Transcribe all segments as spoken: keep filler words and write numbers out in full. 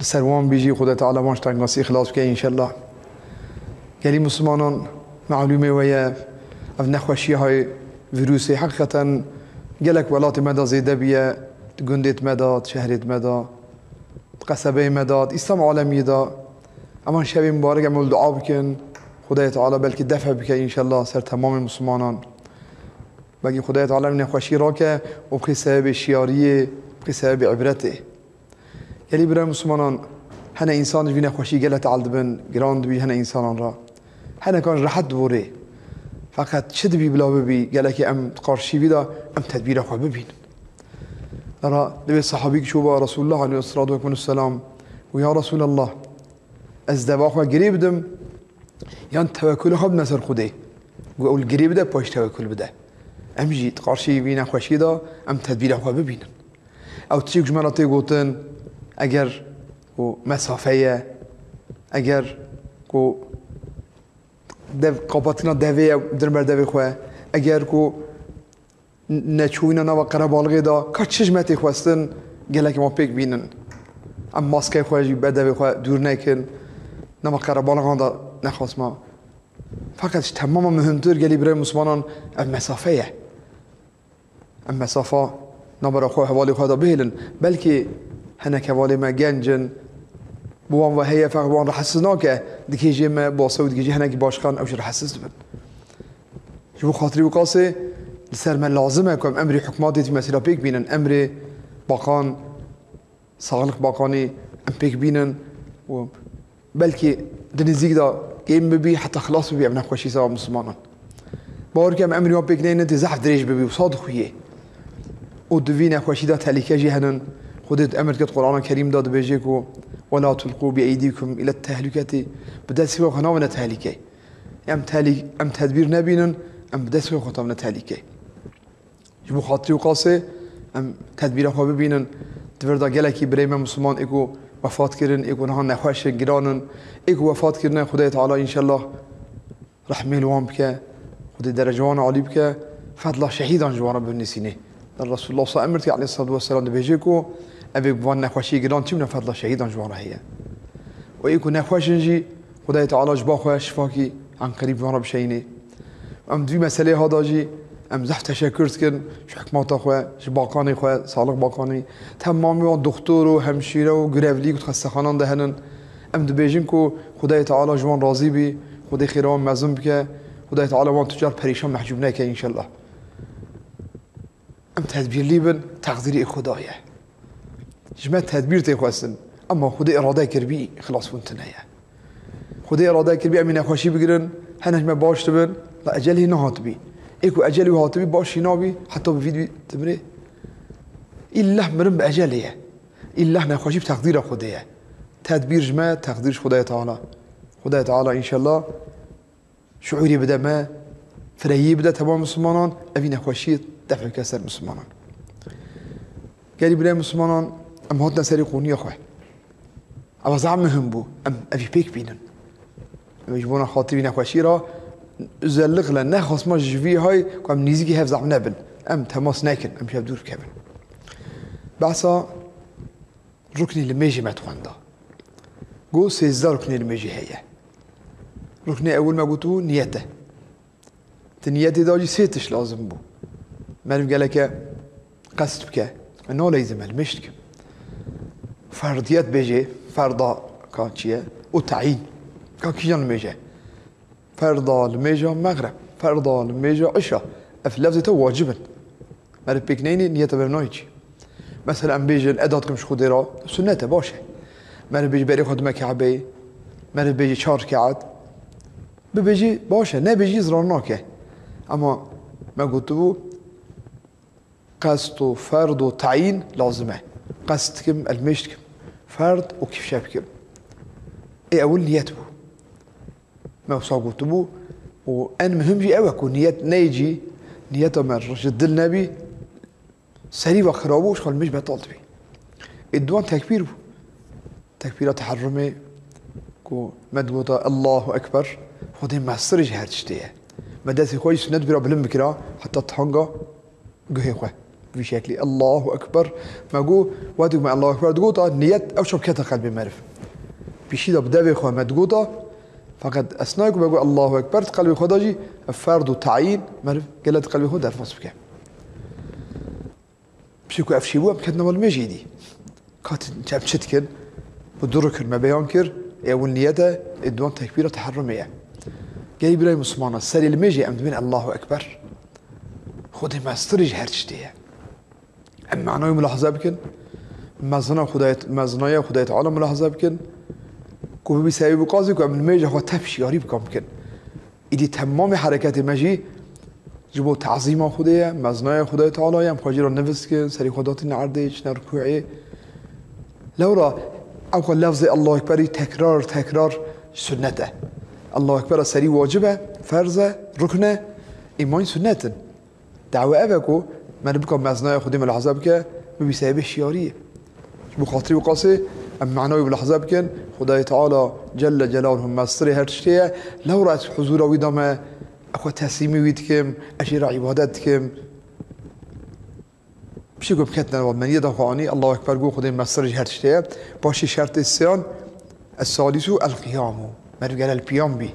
Ser wan bî jî Xwedê Teala wan ji tengasî xilas bike înşellah. Gelî Mislimanan, melûmê we ye, ev nexweşiya hay vîrusê heqîqeten gelek welatê me de zêde bûye, di gundê me de, di şehrê me de, di qesebeyê me de, di Îslam alemiyê de. Eman şevê mibarek em li dua bikin, Xwedê Teala belkî def bike înşellah ser temamê Mislimanan. Belkî Xwedê Teala ev nexweşî rake û bixê sebebê şiyariyê, bixê sebebê ibretê. Gelî birayê Mislimanan, hene însan ji vî nexweşî gelek teal dibin, giran dibî hene însanan re. Hinekan rehet diborê. Feqet çi dibî bila bibî, gelekî em di qarşî vî de em tedbîra xwe bibînin. Dara divê sahabîk çû ba Resulullah aleyhissalatu vesselam û ya Resulallah, ez deva xwe girê bidim, yan tewekûlê xwe bidime ser Xwedê. Got, ew li girê bide, paş tewekûl bide. Em jî di qarşî vî nexweşiyê de em tedbîra xwe bibînin. Ew tiştek ji me re tê gotin, eger ku mesafe ye, eger ku dev, qapatina devê ye, dir ber devê xwe, eger ku neçûyîna nava qerebalixê de, ka çi ji me tê xwestin, gelek wan pêk bînin. Em maskeyê xwe jî ber devê xwe dûr nekin, nava qerebalixa de nexwesma. Feqet ji temama muhimtir gelî birayê Mislimanan ev mesafe ye. Em mesafa navbera xwe û hevalê xwe de bihêlin. Belkî hinek hevalê me genc in, bi wan ve heye, feqet wan rehetsiz nake, dikê jê me base û dikê jê hinekî başqan ew jî rehetsiz dibin. Ji bo xatirî wî qasê li ser me lazim e ku em emrê hikûmetê vî meselê pêk bînin, emrê baqan, Saxlix Bakanî em pêk bînin û belkî di nêzîk de kêm bibî, heta xilas bibî ev nexweşî seba Mislimanan. Bawer ke em emrê wan pêk neynin, tê zehf dirêj bibî û sa dixuyê. Û di vî nexweşî de tehlîke jî henin. Xwedê emir diket Qur'ana Kerîm de dibêje ku "Wela tulqû bi eydîkum île tehlûketî", bi destê xwe xwe navine tehlîkeyê. Em tehlî-, em tedbîr nebînin, em bi destê xwe xwe tavine tehlîkeyê. Ji bo xatirî wî qasê em tedbîra xwe bibînin. Di vir de gelekî birê me Misliman ê ku wefat kirin, ê ku niha nexweş in, giran in, ê ku wefat kirine, Xwedayê Teala înşellah rehmê li wan bike, Xwedê derece wan alî bike, fedla şehîdan ji wan re binivîsînê. Resulullah sa emir ki aleyhissalatu vesselam dibêje ku ev ê bi van nexweşiyê giran çi bine, fedla şehîdan ji wan re heye. Û ê ku nexweş in jî, Xwedayê Teala ji ba xwe şifakî enqerîb ji wan re bişeyînê. Em di vî meseleyê ha de jî em zehf teşekur dikin ji hikûmeta xwe, ji bakanê xwe, Saxlix Bakanî, temamî wan doktor û hemşîre û grevlî ku di xestexanan de henin. Em dibêjin ku Xwedayê Teala ji wan razî bî, Xwedê xêra wan mezin bike, Xwedayê Teala wan tu car perîşan mehcûb neke înşellah. Em tedbîrlî bin, teqdîrê Xweda ye. Ji me tedbîr tê xwestin, ema Xwedê irade kiribî, xilasbûn tune ye. Xwedê irade kiribî, em ê nexweşî bigirin, hinek ji me baş dibin, la ecelê wî nehatibî. Ê ku ecelê wî hatibî, baş jî nabî, heta bi vî dibî dimirê. Îllah mirin bi ecelê ye. Îllah nexweşî bi teqdîra Xwedê ye. Tedbîr ji me, teqdîr ji Xwedayê Teala. Xwedayê Teala înşellah şuûrê bide me, firehiyê bide temam Mislimanan, evî nexweşiyê def bike ser Mislimanan. Gelî birê Mislimanan, em hatine serê qûniya xwe. Ev zaf muhim bû, em evî pêk bînin. Em ji bona xatirî nexweşî re, özellikle nexwasma ji vî hay ku em nêzîkî hev zaf nebin. Em temas nekin, em ji hev dûr bikevin. Behsa Ruknê limêjê me dixwenda. Got, sêzdeh ruknê limêjê heye. Ruknê ewil me gotibû niyet e. Di niyetê de jî sê tişt lazim bû. Meriv geleke qest bike. E, naleyzim, ez limêj dikim. Ferdiyet bêjê, ferda ka çi ye? Û tayîn. Ka kîjan limêj e? Ferda limêja mexreb, ferda limêja îşa. Ev lefzê te wacib in. Meriv pêk neyne, niyeta ber nayê çi. Mesela em bêjin, eda dikim ji Xwedê re, sunnet e, baş e. Meriv bêjî berê xwe dime Ke'beyê, meriv bêjî çar rekeat, bibêjî baş e, nebêjî zirar nake. Ema me gotibû, qest û ferd û tayîn lazim e. Qest dikim, ez limêj dikim. Ferd û kîfşe bikim. Ê ewil niyet bû. Me wisa gotibû û en muhim jî ew e ku niyet neyê cî, niyeta me ji dil nebî, serî ve xirabû û ji xwe limêj betal dibî. Ê duwan tekbîr bû. Tekbîra teherrumê ku me digota Allahu Ekber, Xwedê mestir ji her tiştê ye. Me destê xwe jî sunnet bira bilind bikira heta tanga guhê xwe. Vî şeklî, Allahu Ekber. Me got, wextê ku me Allahu Ekber digota, niyet ew çav kete qelbê meriv. Pişî de bi devê xwe me digota, feqet esnayê ku me got Allahu Ekber, di qelbê xwe de jî ev ferd û tayîn meriv gele di qelbê xwe derbas bike. Piştî ku ev çêbû, em ketine wan mêjê dî. Katin em çi dikin? Bi du rukn me beyan kir, ê ewil niyet e, ê duwan tekbîra teherrumê ye. Gelî birayê Mislimana, serê li mêjê em dibên Allahu Ekber. Xwedê mestirî ji her tiştê ye. Em manayê mulahaze bikin. Mezina Xwedayê, mezinaya Xwedayê Teala mulahaze bikin. Ku bibî sebebî qazê ku em li mêja xwe tev şiyarî bikan bikin. Îdî temamê hereketê me jî ji bo tazîma Xwedê ye, mezinaya Xwedayê Teala ye, em xwe jê re nivist dikin, serê xwe datîne erdê, çine rukûê. Lewra ew xwe lefzê Allahu Ekberî tekrar tekrar sunnet e. Allahu Ekber serî wacib e, ferz e, rukn e, îman sunnet in. Dawe ev e ku meriv bika mezinaya Xwedê mulahaze bike, bibî sebebê şiyariyê. Ji bo xatirî wî qasê em manayê mulahaze bikin, Xwedayê Teala Celle Celaluhu mestirê her tiştê ye, lewra ez huzûra wî de me, ez xwe teslîmî wî dikim, ez jê re îbadet dikim. Piştî ku em ketine wan, me niyeta xwe anî, Allahu Ekber got, Xwedê mestir ji her tiştê ye. Paşê şertê sêyan, Es-salisu el-qiyamu. Meriv gele li piyan bî.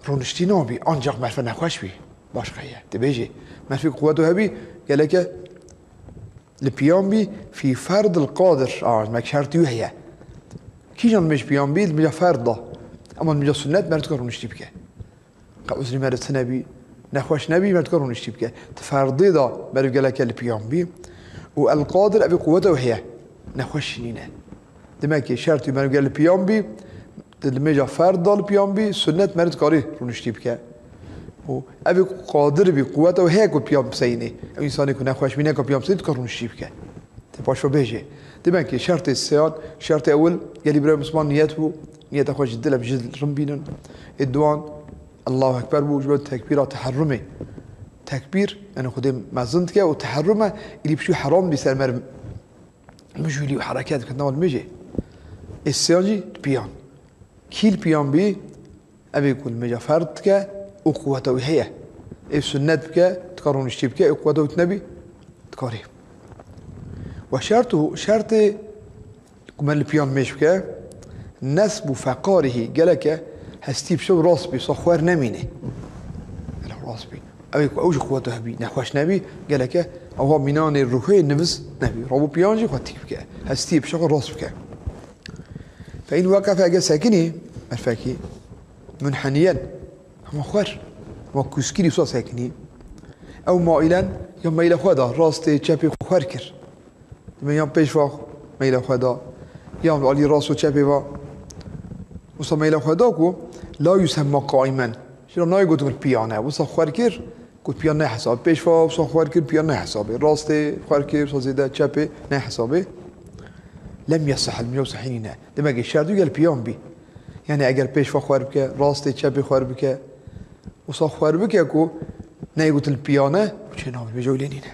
Rûniştî nabî, ancax merfe nexweş bî. Başqa ye. Dibêjê, merfê quwet û hebî, geleke li piyan bî, fî ferdil qadir. A, me şertî wî heye. Kîjan mêj piyan bî, li mêja ferd da. Ema li mêja sunnet meriv dikare rûniştî bike. Qe uzrî meriv tune bî, nexweş nebî, meriv dikare rûniştî bike. Di ferdê de meriv geleke li piyan bî. Û el qadir, evê quweta wî heye. Nexweş jî nîne. Demek ki şertî meriv gel li piyan bî, di li mêja ferd de li piyan bî, sunnet meriv dikarî rûniştî bike. Û evê qadir bî, quweta wî heye ku piyan biseyînê. Ew însanê ku nexweş bî, neka piyan biseyînê, dikare rûniştî bike. Te paşva bêjê. Demek ki şertê sêyan, şertê ewil, gelî birayê Misliman niyet bû, niyeta xwe ji dil em ji dil rin bînin. Ê duwan, Allahu Ekber bû, ji ber tekbîra teherrumê. Tekbîr, yani Xwedê mezin dike û teherrum e, îdî piştî heram dî ser meriv mijûlî û hereket dike, ne wal mijê. Ê sêyan jî piyan. Kî li piyan bî, evê ku li mêja ferd dike û quweta wî heye. Ê sunnet bike, dikare rûniştî bike, ê quweta wî tune bî, dikarî. Ve şertu, şertê ku me li piyan mêj bike, nesbu feqarihî, geleke hestî bi şev rast bî, wisa xwer nemîne. Gelek rast bî. Ew ê ku ew jî quweta hebî, nexweş nebî, geleke ewa mînanê rukûyê nivist nebî. Rabû piyan jî xwe tîk bike. Hestî bi şev rast bike. Fe in weqefe, eger sekinî, merfekî, munheniyen, hema xwer, hema kûskirî, wisa sekinî. Ew mailen, ya meylê xwe da, rastê çepê xwe xwer kir. Dime yan pêş va meylê xwe da, yan li alî rast û çepê va. Wisa meylê xwe da ku la yusemma qaimen. Jî re nayê gotin piyan e. Wisa xwer kir, got piyan ne hesabê. Pêş va wisa xwer kir, piyan ne hesabê. Rastê xwer kir, wisa zêde çepê ne hesabê. Lem yesihel, miyaw sehî nîne. Demek ki şert wî gel piyan bî. Yani eger pêş va xwer bike, rastê çepê xwer bike, wisa xwer bike ku neyê gotin piyan e, çê nabin, bêje wî lê nîne.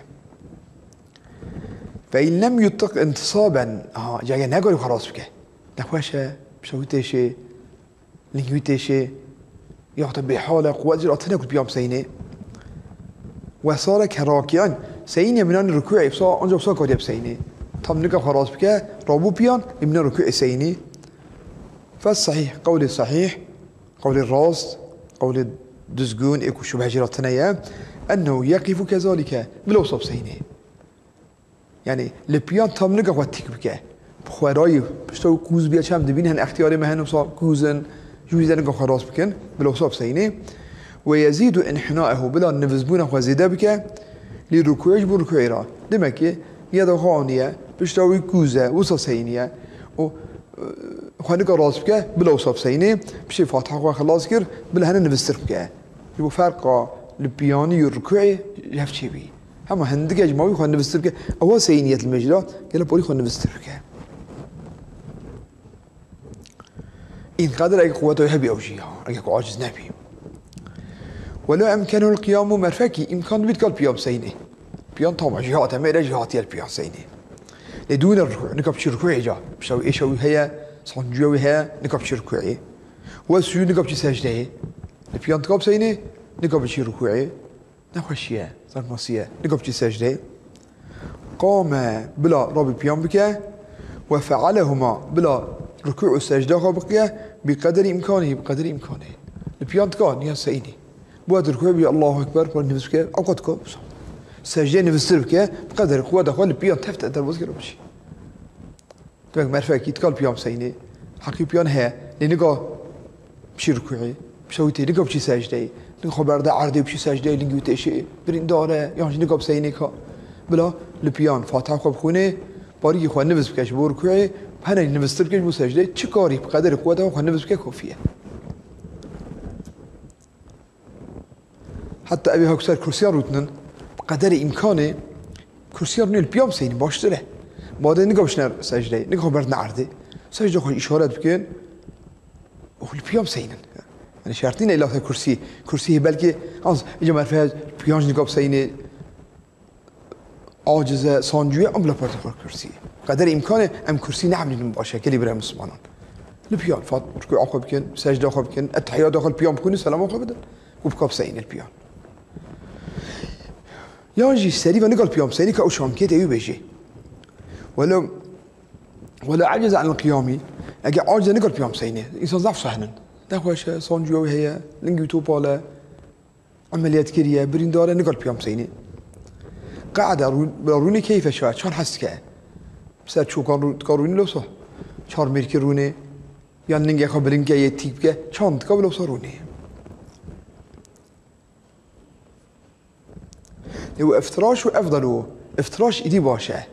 Fe in lem yutiq intisaben, ha, cage nekarî xwe rast bike. Nexweş e, pişta wî têşê, ling wî têşê, ya te bêhal e, quwet jî re tune ku piyan biseyînê. Ve sare ke rakian, seyînê mînanê rukûê, wisa, anca wisa kariye biseyînê. Tam nika xwe rast bike, rabû piyan, lê mîna rukûê seyînê. Fe sahîh, qewlê sahîh, qewlê rast, qewlê dizgûn, ê ku şubhe jî re tune ye, ennehu yeqifu kezalike, bila wisa biseyînê. Yani li piyan tam nika xwe tîk bike. Bi xwerayî, pişta wî kûz bîya, çem dibîn, hin extiyarê me hene wisa kûz in, ji wî zêde nika xwe rast bikin, bila wisa biseyînê. Ve yezîdu inhinaehu, bila nivistbûna xwe zêde bike, lî rukûê, ji bo rukûê re. Demek ki niyeta xwe aniye, pişta wî kûz e, wisa seyîniye. Û, e, xwe nika rast bike, bila wisa biseyînê, piştî Fatiha xwe xilas kir, bila hene nivistir bike. Ji bo ferqa li piyanî û rukûê ji hev çêbî. Hema hindike ji mawî xwe nivistir bike. Ewa seyîniyet li mêj de, gele porî xwe nivistir bike. În qedir eke quweta wî hebî ew jî ya, eke ku aciz nebî. Welo emkenul qiyamu merfekî, îmkan dibît kal piyan seyînê. Piyan tamam, jî hate mêre, jî hatiye li piyan seyînê. Lê dûne rukû, nika biçî rukûê ca. Pişta wî êşa wî heye, sancûya wî heye, nika biçî rukûê. Ve sujûd, nika biçî secdeyê. Li piyan tika biseyînê, nika biçî rukûê. Nexweşî ye, sermasî ye. Nika biçî secdeyê. Qame, bila rabî piyan bike. Ve fealehuma, bila rukû û secda xwe bike. Bi qederî îmkanî, bi qederî îmkanî. Li piyan dika, niha seyînî. Bi wextê rukû bî Allahu Ekber, bi nivîs bike, ewqat dika. Secdeyê nivîstir bike, bi qederî quweta xwe li piyan tef te derbas kir û biçî. Demek merfekî dika li piyan biseyînê. Heqî piyan heye. Lê nika biçî rukûê, bişewitê, nika biçî secdeyê. Nika xwe berde erdê, biçî secdeyê, lingî wî têşê, birîndar e, yan jî nika biseyînê ka. Bila li piyan Fatiha xwe bixwînê, parîkî xwe nivîs bike ji bo rukûê, henekî nivîstir bike ji bo secdeyê, çi karî bi qederê quweta xwe nivîs bike kafî ye. Heta ew ê hak ser kursiya rûtinin, bi qederê îmkanê kursiya rûnê li piya biseyînin baştir e. Madê nika bişne secdeyê, nika xwe berdine erdê. Secde xwe îşaret bikin û li piya biseyînin. Yani şert nîne illa te kursî, kursî hê belkî az, îca merfeya piyan jî nika biseyînê, aciz e, sancû ye, em bila partin xwe kursî. Qederê îmkanê em kursî neemînin baş e, gelî bira Mislimanan. Li piyan fat, rukûa xwe bikin, secda xwe bikin, ettehiyata xwe li piyan bixwînin, selama xwe bidin. Û bika biseyîne li piyan. Yan jî serî ve nika li piyan biseyîne, ka ew şankê te wî bêjê. Welo, welo aciz anil qiyamî, ege aciz e nika li piyan biseyîne. Însan zaf sehnin. Nexweş e, sancûya wî heye, lingî wî topal e. Emeliyat kiriye, birîndar e, nika li piyan biseyînê. Qe'ede rû-, bila rûnê keyfe şa, çar hez dike. Ser çokan rû-, dika rûnê lewsa. Çar mêrkî rûnê. Yan lingê xwe bilind ke yê tîk bike. Çand dika bila wisa rûnê. Lê û iftiraş û efdal û iftiraş îdî baş e.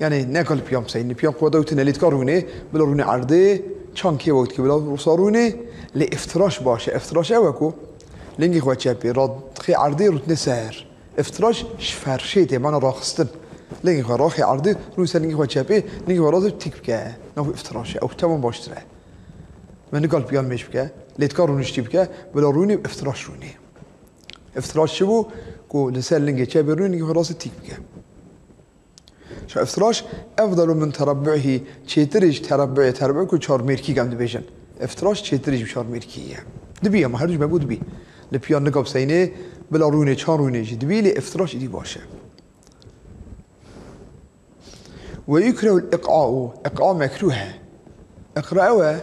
Yani ne kal piyan biseyîn, piyan quweta û tune lê dika rûnê, bila rûnê erdê, çand kê wek dike bila wisa rûnê, lê iftiraş baş e. Iftiraş ew e ku lingê xwe çepê, radixê erdê rûtine ser. Iftiraş ji ferşê tê, mana raxistin. Lingê xwe raxê erdê, rûnê ser lingê xwe çepê, lingê xwe rastê tîk bike. Nav iftiraş e, ew temam baştir e. Me nikal piyan mêj bike, lê dika rûniştî bike, bila rûnê iftiraş rûnê. Iftiraş çi bû? Ku li ser lingê çepê rûnê, lingê xwe rastê tîk bike. Şa iftiraş efdalu min terebbu'ihî, çêtir e ji terebbu'ê, terebbu ku çarmêrkî em dibêjin. Iftiraş çêtir e ji çarmêrkî ye. Dibî, ama her du ji me bû dibî. Li piyan nika biseyînê, bila rûnê, çand rûnê jî dibî, lê iftiraş îdî baş e. Ve yukrehul iq'a'u, iq'a mekrûh e. Iqra ew e,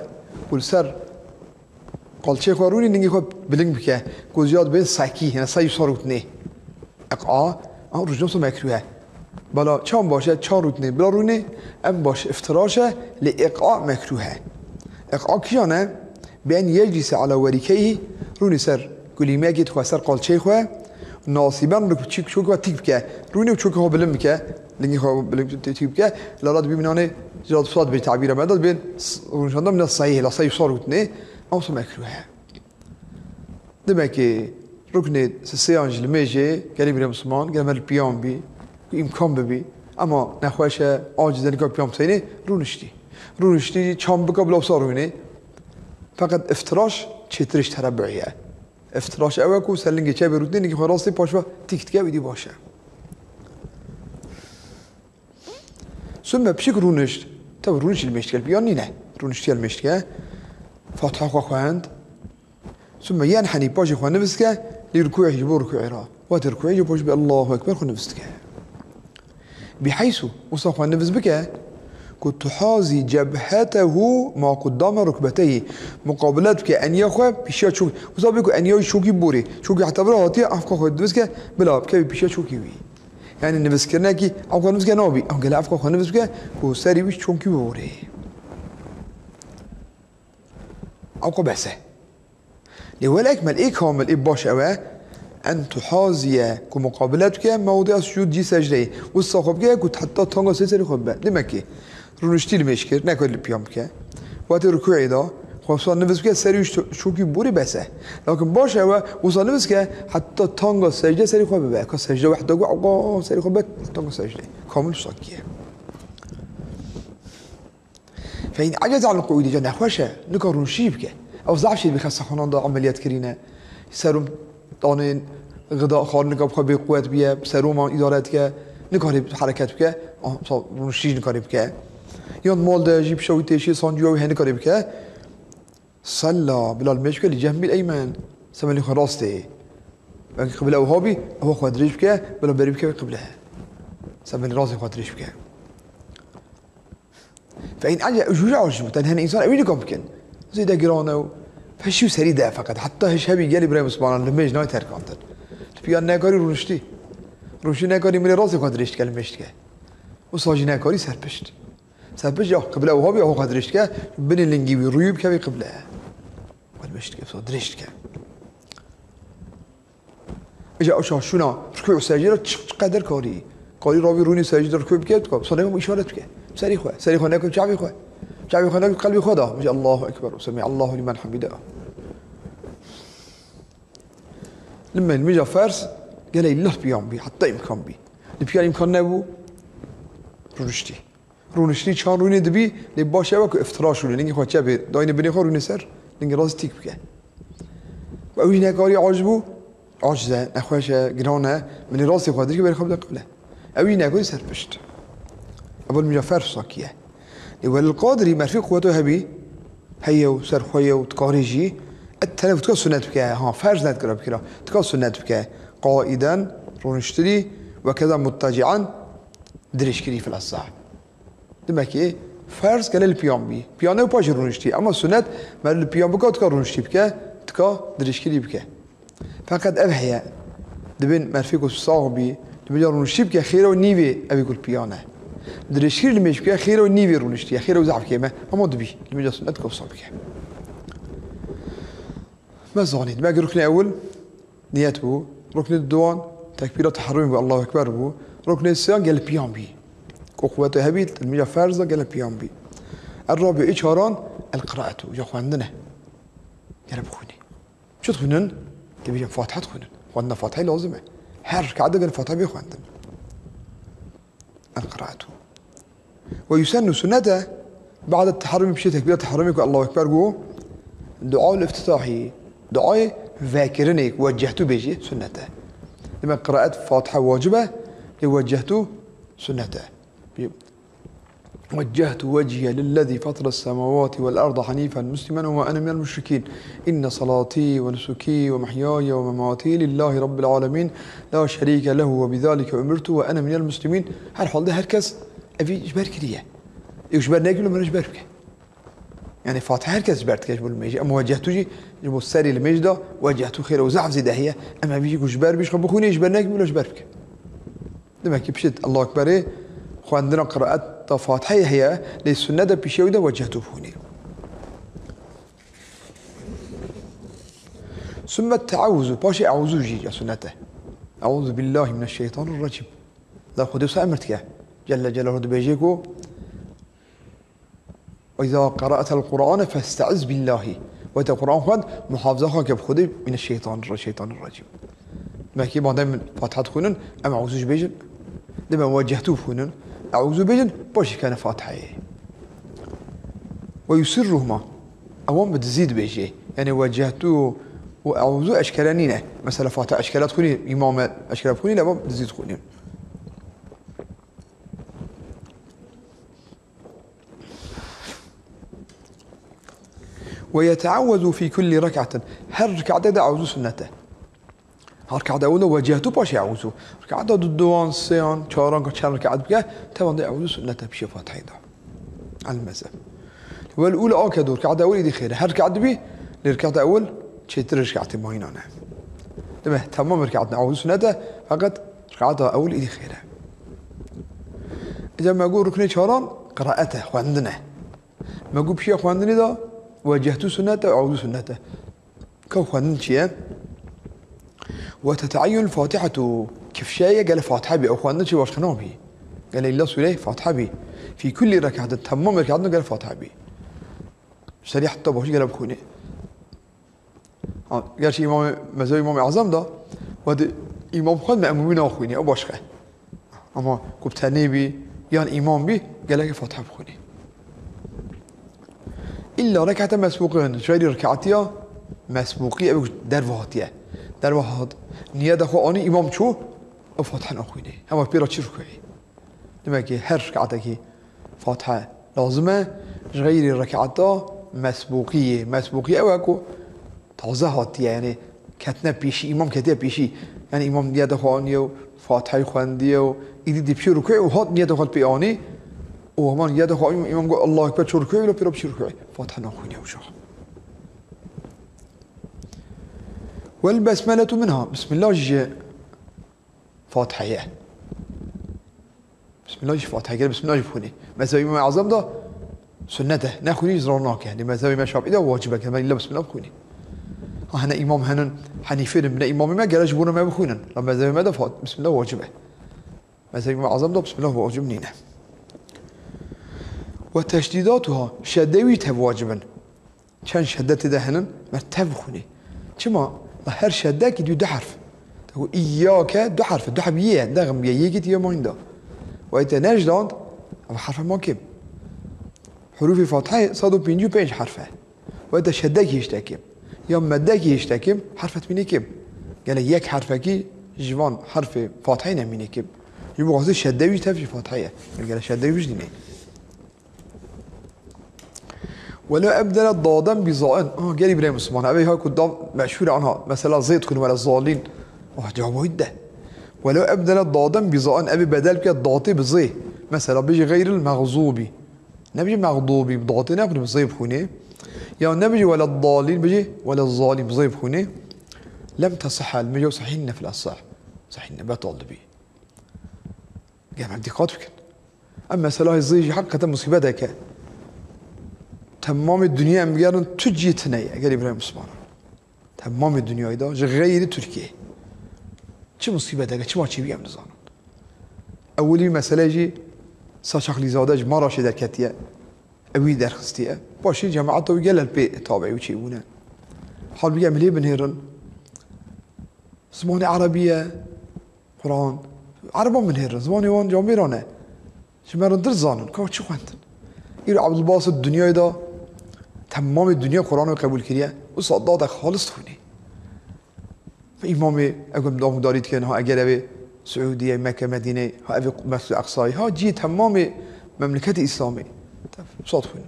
ku li ser qalçê xwe rûnî, lingê xwe bilind bike, ku ziya dibê sekî, yani sey sar rûtinê. Iq'a, an rûjnamsa mekrûh e. Bala çand baş e, çand rûtinê, bila rûnê, em baş iftiraş e, lê iq'a mekrûh e. Iq'a kîjan e? Bi en yeclise ala werîkeyhî, rûnî ser kulîmekê dixwe ser qalçeyê xwe, nasîben rûnî çîk çokê xwe tîk bike, rûnî û çokê xwe bilind bike, lingê xwe bilind tîk bike, lala dibî minanê, zira dibê tabîra me de dibên s-, rûnişanda mina seyê, la sey sar rûtinê, ew so mekrûh e. Demek ki ruknê sisêyan ji limêjê gelê bîra Misliman, gel me li piyan bî, ku îmkan bibî. Ama nexweş e, aciz e, nika piyan biseyînê, rûniştî. Rûniştî, çand bika bila wisa rûnê. Feqet iftiraş çêtir e ji terebbu'ê ye. Iftiraş ew e ku ser lingê çepê rûtinê, lingê xwe rastê paş ve tîk dike, wî dî baş e. Sümme pişik rûnişt, tabi rûnişt li mêj dike, li piyan nîne. Rûniştiye li mêj dike. Fatiha xwe xwend. Sümme yenhenî, paşê xwe nivîs dike, lî rukû'ê, ji bo rukû'ê re. Wextê rukû'ê jî paşê bi Allahu Ekber xwe nivîs dike. Biheysu, wisa xwe nivîs bike, ku tuhazî cebhetehu ma qudame rukbeteyhi. Muqabilet bike eniya xwe pişiya çok. Wisa bê ku eniya wî çokî borê. Çokî heta vira hatiye, efka xwe nivîs bike, bila bikevî pişiya çokî wî. Yani nivîskirinekî, efka nivîs bike nabî. Em gele efka xwe nivîs bike, ku serî wî çokî borê. Ewka bes e. Lê wel ekmel, ê kamil, ê baş ew e, en tuhaziye, ku muqabilet bike, mewdi'a sucûd, cî secdeyê. Wisa xwe bike, ku heta tanga sê serê xwe bibe. Demek ki, rûniştî li mêj kir, nekir li piyan bike. Wextê rukû'ê da, xwe wisa nivîs bike, serî wî ço-, çokî borê bes e. Lakin baş ew e, wisa nivîs bike, heta tanga secde serî xwe bibe. Ka secde wehda ku, ewka serî xwe bibe, tanga secde. Kamil wisa kiye. Fe in aceze anil qu'ûdî, ca nexweş e, nika rûniştî bike. Ew zaf jî bi xestaxanan de emeliyat kirîne. Serum danên, xida xwarin nika bi xwe bê quwet bûye, seruman îdare dike, nikarê hereket bike, a, misal rûniştî jî nikarê bike. Yan mal de jî pişa wî têşî, sancûya wî heye, nikarê bike. Sella, bila li mêj bike li cehmîl eymen, semelê xwe rastê. Wekî qibla ew habî, ew xwe dirêj bike, bila berî bike wê qibla. Ser binê rastê xwe dirêj bike. Fe in ace, jû jî aciz bû, tenha însan ew jî nikar bikin. Zêde giran e û feşî û serî de feqet. Heta hiş hebî gelî birayê mislimanan li mêj nayê terkandin. Tu piya nekarî rûniştî. Rûniştî nekarî milê rastê xwe dirêj dike, li mêj dike. Wisa jî nekarî serpişt. Serpişt ya qibla ew habî, ew xwe dirêj dike, binê lingî wî rûyî bike wê qibla. Xwe li mêj dike, wisa dirêj dike. Îja ew şaşûna rukû û secdê re çi, çi qeder karî. Karî ravî rûnî secdê rukû bike, dika. Sana hemû îşaret bike. Serî xwe, serî xwe neke çavî xwe. Çavî xwe neke qelbî xwe da. Bije Allahu Ekber û Semî Allahu limen hamide. Li me, li mêja ferz, gelek lih piyan bî, heta îmkan bî. Li piyan îmkan nebû, rûniştî. Rûniştî çan rûnê dibî, lê baş ew e ku iftiraş rûnê, lingê xwe çepê dayînê binê xwe, rûnê ser, lingê rastî tîk bike. Û ew jî nekarî, aciz bû, aciz e, nexweş e, giran e, binê rastê xwe dirêj ke berê xwe bide qibla. Ew jî nekarî serpişt. Ev mêja ferz sakiye. Lê welil qadirî merfî quweto hebî, heye û serxwe ye û dikarê jî, et tenef tika sunet bike, ha, ferz nedikira bikira, tika sunet bike. Qaiden, rûniştirî, we keza mutteci'an, dirêjkirî fil esah. Demekî ferz gele li piyan bî. Piyan ew paşê rûniştî. Ema sunet, me li piyan bika, tika rûniştî bike, tika dirêjkirî bike. Feqet ev heye, dibên merfê ku sax bî, li mêja rûniştî bike, xêra wî nîvê evî ku li piyan e. Dirêjkirî li mêj bike, xêra wî nîvê rûniştî ye, xêra wî zehf kêm e. Ema dibî, li mêja sunet tika wisa bike. Me zanî, demek ruknê ewil, Niyet bû. Ruknê duwan tekbîra teherrumê bû, Allahu Ekber bû. Ruknê sêyan gel piyan bî. Ku quwete hebî, li mêja ferz de gel piyan bî. Er rabi'u, ê çaran, el qiraetu, ya xwendin e. Gel bixwînî. Çi dixwînin? Dibêjin Fatiha dixwînin. Xwendina Fatihayê lazim e. Her rekaet de gel Fatiha bê xwendin. El qiraetu. Ve yusennu, sunnet e, ba'de teherrumî, piştî tekbîra teherrumê ku Allahu Ekber got, dua ul iftitahî, duayê vekirinê, weccehtu bêjî, sunnet e. Demek qiraet Fatiha wacib e, lê weccehtu sunnet e. وجهت وجهي للذي فطر السماوات والأرض حنيفا مسلما وما أنا من المشركين إن صلاتي ونسكي ومحياي ومماتي لله رب العالمين لا شريك له وبذلك أمرت وأنا من المسلمين. Her halde her kes evî ji ber kiriye. Ê ji ber nekiriye, min ji ber bike. Yani Fatiha her kes ji ber dike ji bo li mêjê. Em weccehtu jî ji bo serê li mêj de, weccehtu xêr û zehf zêde heye. Em evî jî ku ji ber bî, ji xwe bixwîne, ji ber nekiriye, ji ber bike. Demek ki pişt Allahu Ekberê xwendina qiraeta Fatiheyê heye, lê sunnet e pişiya wî de weccehtu bixwîne. Sümme teavvuzu, paşê eûzu jî ya sunnet e. Eûzu billahi mineşşeytanirracîm. Da Xwedê wisa emir dike. Celle Celaluhu dibêje ku, "Ve izâ qara'tel Qur'ane festeiz billahi." Wextê Qur'an xwend, muhafaza xwe ke bi Xwedê mineşşeytanirra-, şeytanirracîm. Demek ki madem Fatiha dixwînin, em eûzu jî bêjin. Dibên weccehtu bixwînin, eûzu bêjin, paşê kene Fatiheyê. Ve yusirruhuma. Ewan bi dizî dibêjê. Yani weccehtu û eûzu eşkere nîne. Mesela Fatiha eşkere dixwînî, îmam e eşkere bixwînî, lê ewan bi dizî dixwînî. Ve yeteavvezu fî kulli rek'atin. Her rek'atê de eûzu sunnet e. Her rek'ata ewil de weccehtu, paşê eûzu. Rek'ata du, duwan, sêyan, çaran, ka çend rek'at bike, tevan de eûzu sunnet e pişê Fatihê de. El mezheb. Vel ula akedu, rek'ata ewil êdî xêr e. Her rek'at dibî, lê rek'ata ewil çêtir rek'atê mayînan e. Dibê temam rek'atine eûzu sunnet e, feqet rek'ata ewil êdî xêr e. Îca me got ruknê çaran qiraet e, xwendin e. Me got pişiya xwendinê de weccehtu sunnet e, eûzu sunnet e. Ka xwendin çi ye? Ve teteeyyunul Fatihetu, kifşe ye gele Fatiha bî, ew xwendin çi başqa nabî. Gele îlla sûreyê Fatiha bî. Fî kullî rek'atin, temamê rek'atin gele Fatiha bî. Serî heta başî gele bixwînê. Ha, gerçi îmamê, mezhebê Îmamê Ezem de, wextê îmam xwend, me'mûmî naxwînî, ew başqa. Ama ku bi tenê bî, yan îmam bî, gelekî Fatiha bixwînî. Îlla rek'ata mesbûqin, ji xeyrî rek'atiya mesbûqî, ew derve hatiye. Derve hat, niyeta xwe anî, îmam çû, ew Fatiha naxwînî. Hema pê re çi rukûyî. Demek ki her rek'atekî Fatiha lazim e, ji xeyrî rek'ata mesbûqiyê. Mesbûqî ew e ku taze hatiye, yani Ketine pêşî, îmam ketiye pêşî. Yani îmam niyeta xwe aniye û Fatihayê xwendiye û îdî dî pişî rukûê û hat niyeta xwe pê anî. Û heman niyeta xwe anî, îmam got, "Allahu Ekber", çû rukûê, wilo pêro pişî rukûê. Fatiha naxwîne û şax. Wel besmeletu minha. Bismillah jî ji Fatihayê. Bismillah jî Fatiha, gere Bismillah jî bixwînî. Mezhebê Îmam Ezem de sunnet e. Nexwînî zarar nake. Di mezhebê me Şafîî de wacib e, gere illa Bismillah bixwînî. Ha, hene îmam henin Henîfê din, bine îmamê me, gere ji bona me bixwînin. La mezhebê me de Fa-, Bismillah wacib e. Mezhebê Îmam Ezem de Bismillah wacib nîne. Ve teşdîdatuha, şedde wî tev wacib in. Çend şedde tê de henin, me tev xwînê. Çima? La her şeddekî dû du herf. Te got, "Îyyake", du herf e, du heb yê ye, dexim yê, yekî yê mayînda. Wê te nejland, ev herfe ma kêm. Hurûfê Fatihayê sed û pêncî û pênc herf e. Wê te şeddekî hişte kêm. Ya meddekî hişte kêm, herf e tmînê kêm. Gele yek herfekî ji van herfê Fatihayê nemînê kêm. Ji bo xwazê şedde wî tev ji Fatihayê. Gele şedde wî ji dînê. Welo ebdele daden bi zaen. Aha, gelî birê Müslüman. Ev ha ku dav meşhur e, anha. Mesela zêd kun wele zalin. Ah, cevabı de. Welo ebdele daden bi zaen. Ev bedel ke datê bi zê. Mesela bêjî xeyril mexzubi. Ne bêjî mexdubi, datê ne bi zê bixwînê. Ya ne bêjî wele dalin, bêjî wele zalim, bi zê bixwînê. Lem tesihel, me yo sahîn ne fil esah. Sahîn ne betal dibi. Gel, em dîqat bikin. Em meselahê zê jî heqîqeten musîbetek e. Temamê dinya em bigerin tu cihê tune ye, gelî birayê Mislimanan. Temamê dinyayê de ji xeyrî Tirkiyeyê. Çi musîbetek e, çima çêbî em nizanin. Ewilî mesele jî Saçaxlîzade ji Maraşê derketiye. Ew wî derxistiye. Paşê cemaeta wî gelek pê tabiî û çêbûne. Halbûkî em lê binêrin. Zimanê erebî ye. Quran. Ereban binêrin. Zimanê wan camêran e. Ji me re dir zanin. Ka çi xwendin? Îro Ebdulbasit dinyayê de temamê dinya Quran wê qebûl kiriye. Wisa dadek xalis dixwînê. Îmamê ew ku em damudarî dikin, ha eger ev ê Siûdiyê, Mekke, Medînê, ha ev ê Mescid Eqsayê, ha cihê temamê memleketê Îslamê. Wisa dixwînin.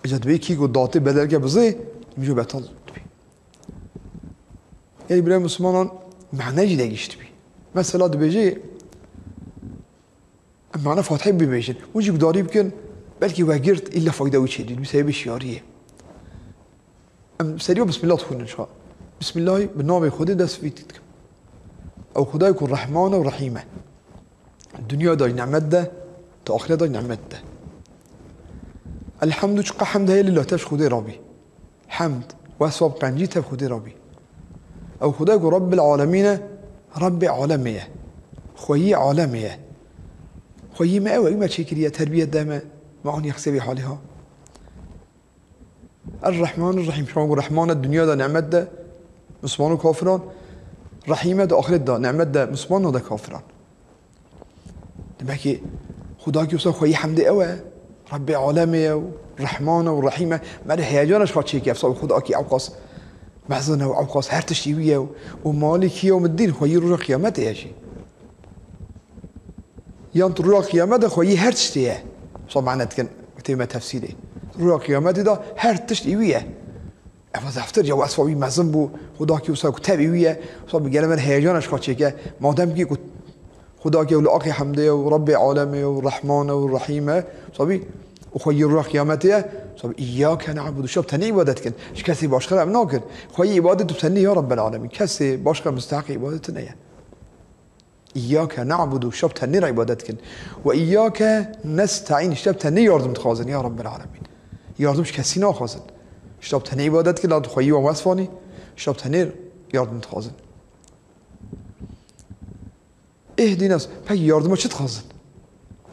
Îca dibê kî ku datê bedelke bizê, mijû betal dibê. Gelî birayê Mislimanan mane jî de gişt bî. Mesela dibêjê, em mane Fatihê bibêjin. Hûn jî gudarî bikin, belkî we girt, îlla fayda wî çêdî, bi sebebê şiyariyê. Em serî Bismillah dixwînin şa. Bismillahî bi navê Xwedê dest vî dikim. Ew Xwedayê ku Rehman e û Rehîm e. Dinya de jî nimet de, tu axireta jî nimet de. Elhamdu, çiqa hemd heye lillah, tev ji Xwedê rabî. Hemd, wesfa bi qencî tev Xwedê rabî. Ew Xwedayê ku Rabbil Alemîn e, Rabbê alemê ye. Xweyî alemê ye. Xweyî me ew e, wî me çêkiriye, terbiyet de me, me aniye xisê vê halê ha. Er-Rehman er-Rehîm. Şima ku Rehman e dinya de, nimet de, Misliman û kafiran. Rehîm e di axiret de, nimet de, Misliman de kafiran. Demek ki Xwedakî wisa xweyî hemdê ew e. Rebbê alemê ye û Rehman e û Rehîm e. Me de heyecan e ji xwe çêke, wisa Xwedakî ewqas mezin e û ewqas her tiştî wî ye û, û Malîkî yewmiddîn, xweyî roja qiyametê ye jî. Yan tu roja qiyametê xweyî her tiştê ye. Wisa mane dikin, tê me tefsîrê. Roja qiyametê de her tiştî wî ye. Ev zeftir ya, wesfa wî mezin bû, Xwedakî wisa ku tevî wî ye, wisa bi gele me re heyecan e ji xwe çêke. Madem kî ku Xwedakî ew li aqê hemdê ye û Rebbê alemê ye û Rehman e û Rehîm e, wisa bî û xweyî roja qiyametê ye, wisa bî, "Îyyake ne'budu", şab tenê îbadet dikin. Ji kesê başqe re em nakin. Xweyî îbadet tu tenê ya Rebbel alemîn. Kesê başqe misteheqê îbadet tune ye. Îyyake ne'budu, şab tenê re îbadet dikin. Ve îyyake nesta'în, şab tenê yardim dixwazin, ya Rabbel alemîn. Yardim ji kesî naxwazin. Şab tenê îbadet dikin, la tu xweyî wan wesfanî, şab tenê yardim dixwazin. Îhdîna, peki yardima çi dixwazin?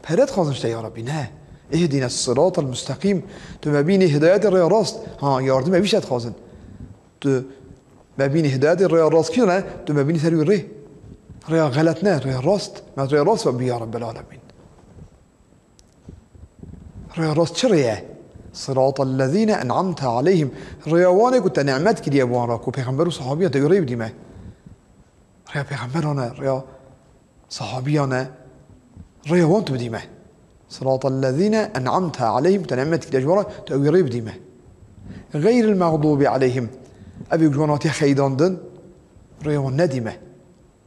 Pere dixwazin işte ya Rabbî, ne. Îhdîna siratal musteqîm, tu me bînî hidayetê rêya rast. Ha, yardim evî şey dixwazin. Tu me bînî hidayetê rêya rast kî ne, tu me bînî ser wî rê. Rêya xelet ne, rêya rast. Me rêya rast ve bî ya Rabbel alemîn. Rêya rast çi rê ye? Siratal lezîne en'amte aleyhim. Rêya wanê ku te nimet kiriye bi wan re, ku pêxember û sahabiyan te wî rê bidî me. Rêya pêxemberan e, rêya sahabiyan e, rêya wan tu bidî me. Siratal lezîne en'amte aleyhim, te nimet kiriye ji wan re, tu ew ê rê bidî me. Xeyril mexdûbi aleyhim. Ev ê ku ji wan hatiye xeydandin, Rêya wan nedî me.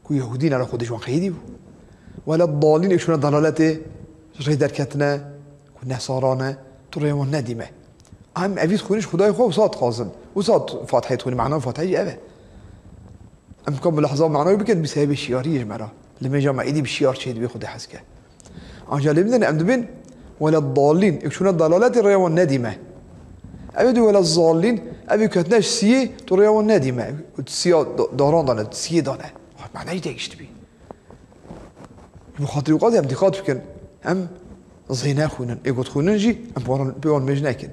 Ku Yehûdî ne, Xwedê ji wan qeydî bû. Wele dalîn, ê çûne dalaletê, ji rê derketine, ku nesara ne, tu rêya wan nedî me. Em evî dixwînin ji Xwedayê xwe, wisa dixwazin. Wisa Fatiheyê dixwînin, mana Fatiheyê jî ev e. Em ka mulaheza manayê bikin, bi sebebê şiyariyê ji me re. Limêja me êdî bi şiyar çê dibê, Xwedê hez ke. Anca lê bidin, em dibên wele dalîn, ê çûne dalaletê, rêya wan nedî me. Ev ê dibê wele zalîn, ev ê ketine ji siyê, tu rêya wan nedî me. Siya da-, daran dane, siyê dane. Mana jî têgişt bî. Ji bo xatirî wî qasî em dîqat bikin. Em zê nexwînin. Ê ku dixwînin jî em pê wan, pê wan mêj nekin.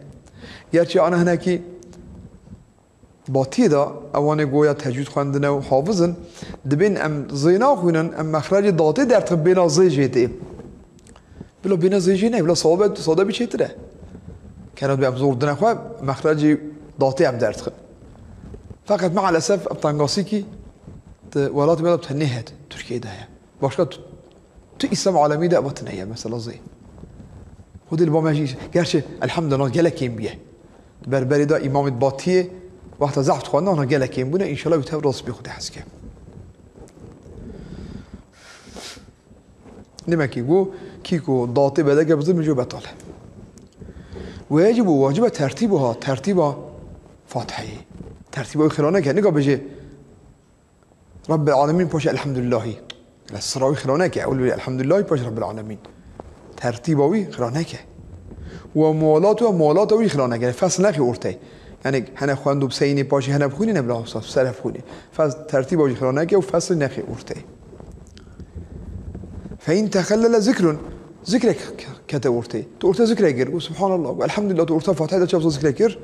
Gerçî ana hinekî batiyê de ewanê goya tecwîd xwendine û hafiz in, dibên em zê naxwînin, em mexrecê datê derdixin, bêhna zê jê tê. Bila bêhna zê jê ne, bila sade, sade bî çêtir e. Kena dibê em zor dine xwe, mexrecê datê em derdixin. Feqet mealesef ev tengasîkî di welatê me de bi tenê heye, Tirkiyeyê de heye. Başka tu, tu Îslam alemî de eva tune ye mesela zê. Xwedê li ba me jî, gerçi elhamdülillah gelek kêm bûye. Di berberê de îmamê batiyê wexta zehf dixwendin, ana gelek kêm bûne, înşallah wî tev rast bî, Xwedê hez ke. Demekî ku kî ku datê bedeke bizin, min jo betal e. Wê jî bû wacib e tertîb wiha, tertîba Fatiheyê. Tertîba wî xira neke, nika bêje Rabbil Alemîn paşê Elhamdülillahî. Sira wî xira neke, ewil wî Elhamdülillahî paşê Rabbil Alemîn. Tertîba wî xira neke. Û muwalat û muwalata wî xira neke. Fesl nexê ortê. Yani hene xwend û bi seynê paşê hene bixwînî, ne bila wisa ser hev bixwînî. Fes-, tertîba wî xira neke û fesl nexê ortê. Fe in texellele zikrun, zikrek k-, kete ortê. Tu ortê zikrek kir, û Subhanallah, û Elhamdülillah, tu orta Fatihê de çav zikrek kir,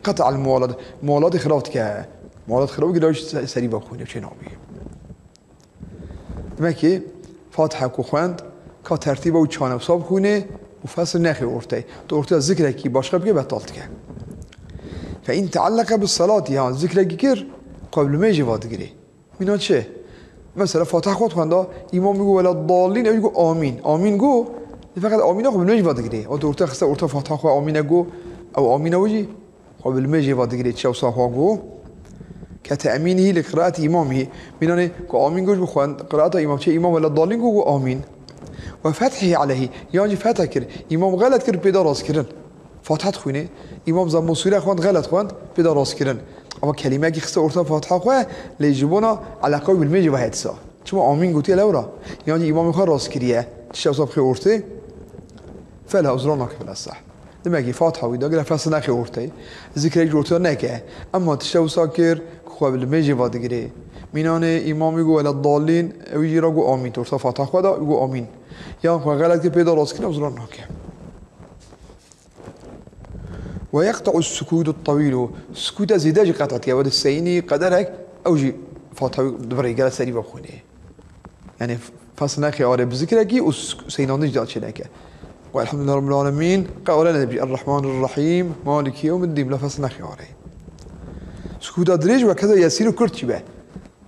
qeta'el muwalat. Muwalatê xira dike. Muwalat xira bike, lawî se-, serî ve bixwîne, çê nabî. Demek ki Fatiha ku xwend, ka tertîba û çanewsa bixwîne û fesl nexê ortey. Tu ortaya zikrekî başqa bike, betal dike. Fe in tealleke bis salati, ya zikrekî kir, qebl me jî va digirê. Mîna çi? Mesela Fatiha xwe dixwenda, îmam got wela dallîn, ew got amîn. Amîn got, feqet amîna xwe bi nû jî va digirê. Ew orta xiste orta Fatiha xwe amîne got, ew amîna wî jî xwe bi limêjê va digirê, çi wisa xwe got. Ke te'mînihî li qiraetî îmamihî. Mînanê ku amîn got ji bo xwend, qiraeta îmam, çi îmam wela dallîn got, got amîn. Ve fethihî aleyhî, yan jî fethe kir, îmam xelet kir, pê de rastkirin. Fatiha dixwîne, îmam Zammû sûre xwend, xelet xwend, pê de rastkirin. Ama kelîmeyekî xiste orta Fatiha xwe, lê ji bona eleqa wî bi limêjê ve heye disa. Çima amîn gotiye lewra? Yan jî îmamê xwe rast kiriye, tişta wisa bixê ortê? Fela, uzra nake, fela sah. Demek ki Fatiha wî da gire fes nexê ortê. Zikrek ji ortê neke. Emma tişta wisa kir, ku xwe bi limêjê va digirê. Mînanê îmamê got wela dallîn, ew jî ra got amîn. Orta Fatiha xwe da, got amîn. Yan xwe xelet kir, pê de rast kir, uzra nake. Ve yeqta'u sukutu tawîlu. Sukûta zêde jî qet'a dike. Wede seynî qederek ew jî Fatiha wî dibirê, gere serî ve bixwînê. Yani fes nexê arê bi zikrekî û suk-, seynandin jî da çêneke. Ve elhamdülillah Rabbil Alemîn. Qe arê nebî. Errahmanirrahîm. Maliki yewmiddîn. Bila fes nexê arê. Sukûta dirêj ve keza yesîr û kurt jî be.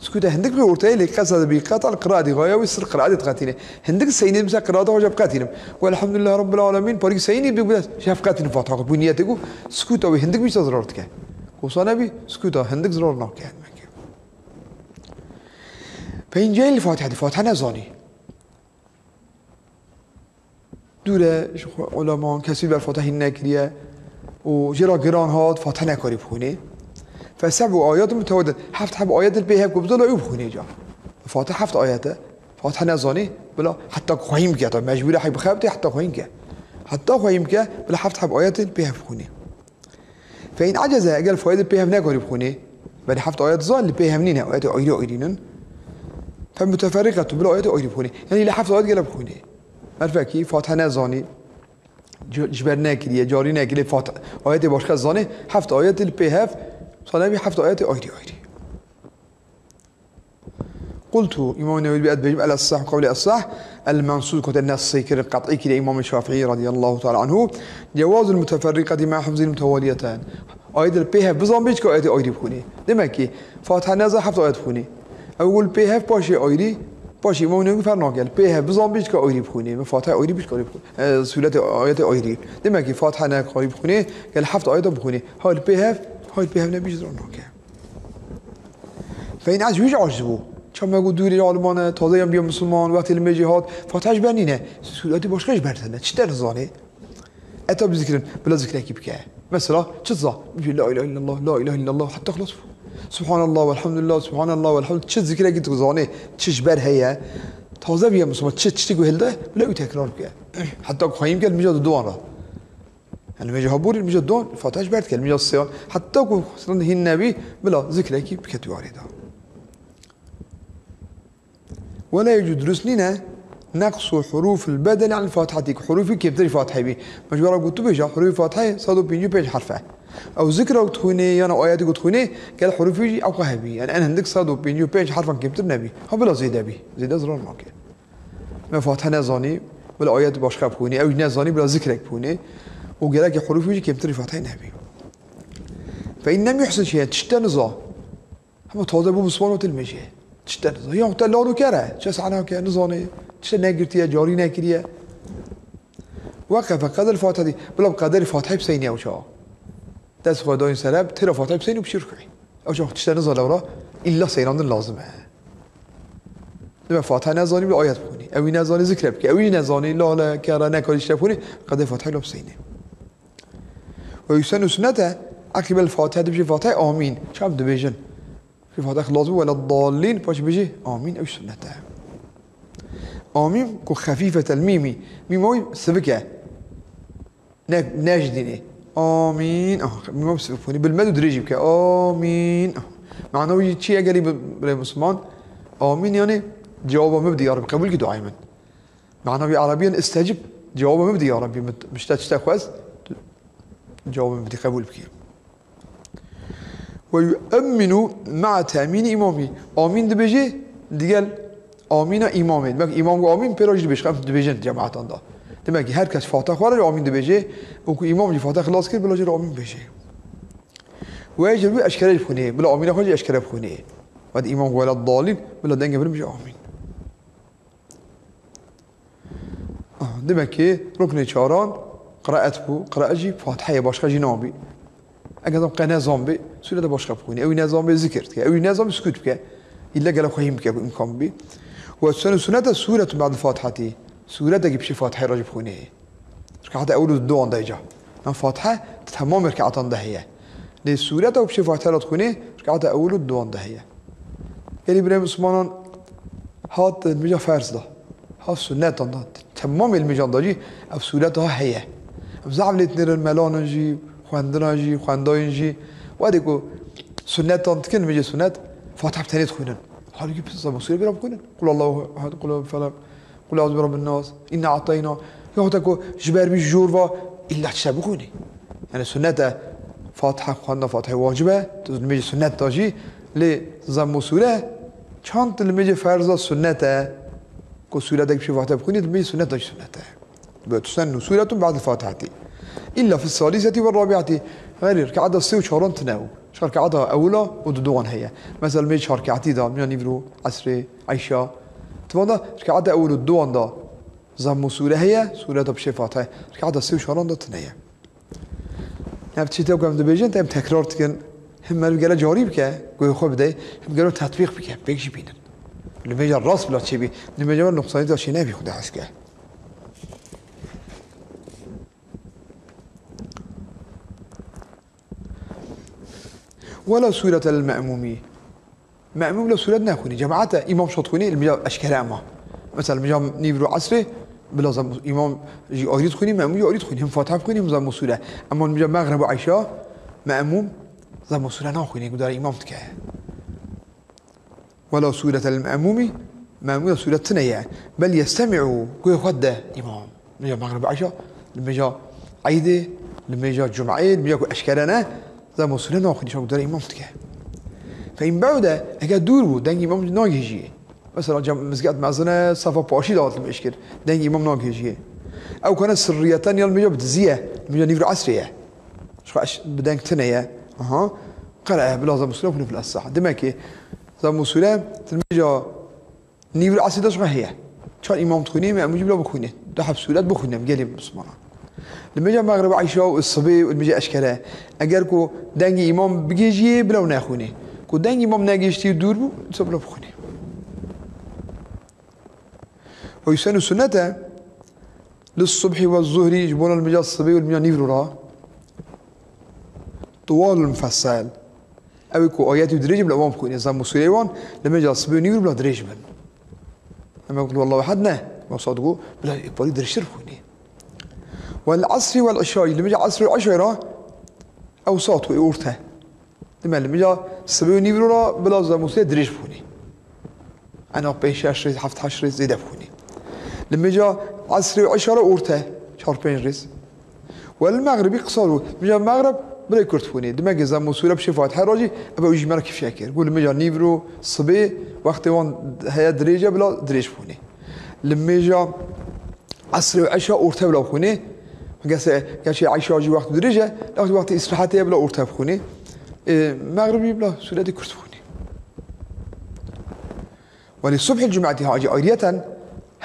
Sukûta hindik bi orteyê lê qesa de bî qetal qiraetî gaya wî sir qiraetê diqetîne. Hindik seynî mesela qiraeta xwe jê biqetînim. Welhamdulillah Rabbil Alemin, parîk seynî bî bile jê biqetînim Fatiha xwe. Bû niyetê ku sukûta wî hindik bî, zarar dike. Wisa nebî, sukûta hindik zarar nake. Fe in cehil Fatiha, Fatiha nezanî. Dûr e ji xwe uleman, kesî ber Fatiha hîn nekiriye û jê re giran hat, Fatiha nekarî bixwînê. Fe seb'u ayatin mutewaliyat, heft heb ayet li pê hev ku bizo la ew bixwînê ca. Fatiha heft ayet e. Fatiha nezanî, bila heta ku xwehîm bike, ta mecbûr e hey bixebitê, heta xwehîm bike. Heta xwehîm bike, bila heft heb ayet li pê hev bixwînê. Fe in aceze, eger fayde pê hev nekarî bixwînê, belê heft ayet zan li pê hev nîne, ayetê ayrî ayrî nin. Fe muteferriqetun, bila ayetê ayrî bixwînê. Yani li heft ayet gele bixwînê. Merfekî Fatiha nezanî, c-, ji ber nekiriye, carî nekiriye, Fat-, ayetê başka zanê, heft ayetê li pê hev, sanebî heft ayetê ayrî ayrî. Qultu, Îmam Newewî dibê ez dibêjim, el-essah, qewlê essah, el-mensûs, ku te nessê kirin, qet'î kiriye Îmam Şafîî radiyallahu teala anhu, cewazul muteferriqeti ma hifzil mutewaliyeten. Ayetê li pê hev bizan bê, çika ayetê ayrî bixwînê. Demek ki, Fatiha neza heft ayet bixwînê. Ew li pê hev paşê ayrî, paşê Îmam Newewî ferq nake. Li pê hev bizan bê, çika ayrî bixwînê. Min Fatiha ayrî bê, çika ayrî bixwînê. E, sûretê, ayetê ayrî. Demek ki, Fatiha ne ayrî bixwînê, gel heft ayet bixwînê. Ha li pê hev, ha li pê hev nebî, zarar nake. Fein ez wî jî aciz bû. Çamek û dûrê aliman e, taze yan bîya misilman, wextê li mêjê hat, Fatiha ji ber nîne. Sûretî başqa ji ber tine. Çi te nizanê? Eta bi zikirin, bila zikrekî bike. Mesela, çi za? Bî la ilahe illallah, la ilahe illallah, heta xilas bû. Subhanallah, velhamdülillah, subhanallah, velhamdülillah. Çi zikrekî tu zanê, çi ji ber heye. Taze bîye misilman, çi, çi ku hilde, bila wî tekrar bike. Heta ku xweyî bike, li mêja duwan re. Yani, mêja haborî, mêja duwan, Fatiha ji ber dike, mêja sêyan. Heta ku hîn nebî, bila zikrekî bike tu arê de. Wela yecûz, dirust nîne, neqsu hurufil bedel anil Fatihati, ku hurufî kêmtirî Fatihê bî. Me ji we re got tu bêje, hurufî Fatihê sed û pêncî û pênc herf e. Ew zikra ku dixwînê, yana ayetê ku dixwînê, gel hurufî jî ewqa hebî. Yani en hindik sed û pêncî û pênc herfan kêmtir nebî. Ha bila zêde bî. Zêde zirar nake. Me Fatiha nezanî, bila ayet başqa bixwînê, ew jî nezanî, bila zikrek bixwînê. Û gerek hurufî jî kêmtirî Fatihê nebî. Fe in lem yuhsin şey'en, tişt te niza. Hema taze bû miswan û til mêjê. Tişt te niza. Yan te lal û ker e. Çi sehna ke nizanê. Tişt te negirtiye, carî nekiriye. Weqefe qeder Fatihati. Bila bi qederî Fatihê biseynî ew çawa. Dest xwe dayîn sere, têra Fatihê biseynî û biçî rukûî. Ew çawa tişt te niza lewra, îlla seyrandin lazim e. Dime Fatiha nezanî bila ayet bixwînî. Ewî nezanî zikre bike. Ewî nezanî lale, kere, nekarî tişt te bixwînî. Qederî Fatihê la biseynî. Ve yusennu sünnete, eqîbel Fatiha dibêje Fatiha amîn. Çav dibêjin. Fi Fatiha xilas bû, weleddallîn, paşê bêjî amîn, ew sünnete. Amîn ku xefîfetel mîmî. Mîma wî sivik e. Ne, ne ji dînê. Amîn. Ah, mîma wî sivik bûnî. Bil med û dirêjî bike. Amîn. Ah. Mana wî çi ye gelî bi-, birê Musliman? Amîn yani cewaba min bidî ya Rabbi. Qebûl kî duayê min. Mana wî Erebiyan istecib, cewaba min bidî ya Rebbî, min, min ji te tiştek xwest, cewaba min bidî, qebûl bikî. Ve yu'emminu ma'a ta'mini imamî. Amîn dibêjê, digel amîna îmamê. Demek îmam got amîn, pê re jî dibêj, em dibêjin cemaetan da. Demek ki her kes Fatiha xwe re amîn dibêjê, û ku îmam jî Fatiha xilas kir, bila jî re amîn bêjê. Ve jî wî eşkere jî bixwînê, bila amîna xwe jî eşkere bixwînê. Ve îmam got weleddallîn, bila dengê min bêje amîn. Aha, demek ki ruknê çaran qiraet bû, qiraet jî Fatiheye, başqa jî nabî. Eger zam qe nezan bê, sûrete başqa bixwînî. Ewî nezan bê zikir dike, ewî nezan bê sukût bike. Îlle gele xwe hîn bike ku îmkan bî. Ve senu sunete sûretun ba'dil Fatihati. Sûretekî piştî Fatiheyê re jî bixwînê. Rikata ewil û duwan de ca. Yan Fatiha di temamê rikatan de heye. Lê sûreta ku piştî Fatiha re dixwînê, rikata ewil û duwan de heye. Gelî birê Mislimanan hat, e, nimêja ferz da. Hat sunnetan da. Temamê nimêjan da jî ev sûreta ha heye. Em zaf lê dinêrin melanin jî, xwendinan jî, xwendayên jî. Wedê ku sunnetan dikin, nimêjê sunnet, Fatiha bi tenê dixwînin. Halbûkî pir zaf sûre bira bixwînin. Qul Allahu ehad, qul Felak. Qul eûzû bi rabbin nas, inna a'tayna. Yaxuta ku ji ber bî jor va îlla tişte bixwînî. Yani sunnet e, Fatiha xwendina Fatihê wacib e, tu nimêjê sunnet da jî, lê zemm û sûre çand tu nimêjê ferz da sunnet e, ku sûretek piştî Fatiha bixwînî, tu nimêjê sunnet da jî sunnet e. Ve tusennu sûretun ba'dil Fatihati. Îlla fis saliseti ve rabiati. Xeyrî, rikata sê û çaran tine û. Çar rikata ewila û duduwan heye. Mesela nimêjê çar rikatî da, miya nîvro, esrê, eyşa. Ti van da rikata ewil û duwan da. Zamm û sûre heye, sûreta piştê Fatihê. Rikata sê û çaran de tune ye. Ev çî te ku em dibêjin, te em tekrar dikin. Him meriv gele carî bike, guhê xwe bide, him gelo tetbîq bike, pêk jî bînin. Nimêja rast bila çêbî, nimêja me nuqsanî de çê nebî Xuda hez ke. Wela sûrete lil me'mûmî. Me'mûm bila sûret nexwînî. Cemaet e, îmam şad xwînî, li mîja eşkere ema. Mesela, li mîja nîvro esrê, bila zem-, îmam jî ayrî dixwînî, me'mûm jî ayrî dixwînî. Him Fatiha bixwînî, him zem û sûre. Ema li mîja mexrib û eyşa, me'mûm zem û sûre naxwînî, gudarê îmam dike. Wela sûrete lil me'mûmî, me'mûm ya sûret tune ye. Bel yestemi'u, guhê xwe de îmam. Li mêja mexrib û eşa, li mêja eydê, li mêja cumeyê, li mêja ku eşkere ne, zem û sûre naxwînî, şa gudarê îmam dike. Fe in be'ude, eger dûr bû, dengê îmam nagihîjiyê. Mesela cem-, mizgît mezin e, sefa paşî de hat li mêj kir, dengê îmam nagihîjiyê. Ew kane sirriyeten ya li mêja bi dizî ye, li mêja nîvro esrê ye. Ji xwe eş-, bi deng tune ye. Aha. Qere'e bila zem û sûre xwîne fil esah. Demek ki zem û sûre, li mêja nîvro esrê de ji xwe heye. Çar îmam dixwînî, me'mûm jî bila bixwîne. Du heb sûret bixwîne, gelê Mislimanan. Li mêja mexrib û eyşa û sibê û li mêja eşkere. Eger ku dengê îmam bigihîjiyê, bila nexwîne. Ku û dengê îmam negihiştî dûr bû, dîsa bila bixwînê. Ve yusennu sunnete lis subhî ve zuhrî, ji bona li meja sibê û li meja nîvro re. Tuwalul mufessel. Ew ê ku ayetî dirêj bila wan bixwînê. Zem û sûreyê wan li meja sibê û nîvro bila dirêj bin. Em ê kul wallahu ehad ne. Wesa digo bila êparî dirêjtir bixwînê. Wel esrî wel îşayî. Li meja esrî û îşayî re ew saet wê orte. Dime li meja sibê û nîvro re bila zem û sûrê dirêj bixwînê. Ena pênc şeş rêz, heft heşt rêz zêde bixwînê. Li meja esrê û îşa re orte, çar pênc rêz. Wel mexribî qisar û meja mexrib bila kurt bixwînê. Dime ke zem û sûre bi şê Fatiha re jî, ebe ew jî me re kifşe kir. Got li meja nîvro sibê wextê wan heye dirêj e bila dirêj bixwînê. Li meja esrê û îşa orte bila bixwînê. Gese, gerçi îşa jî wext dirêj e, lê wextê îsrehetê ye bila orte bixwînê. Ê, mexribî bila sûretê kurt bixwînê. Welê subhil cum'etî hacî ayriyeten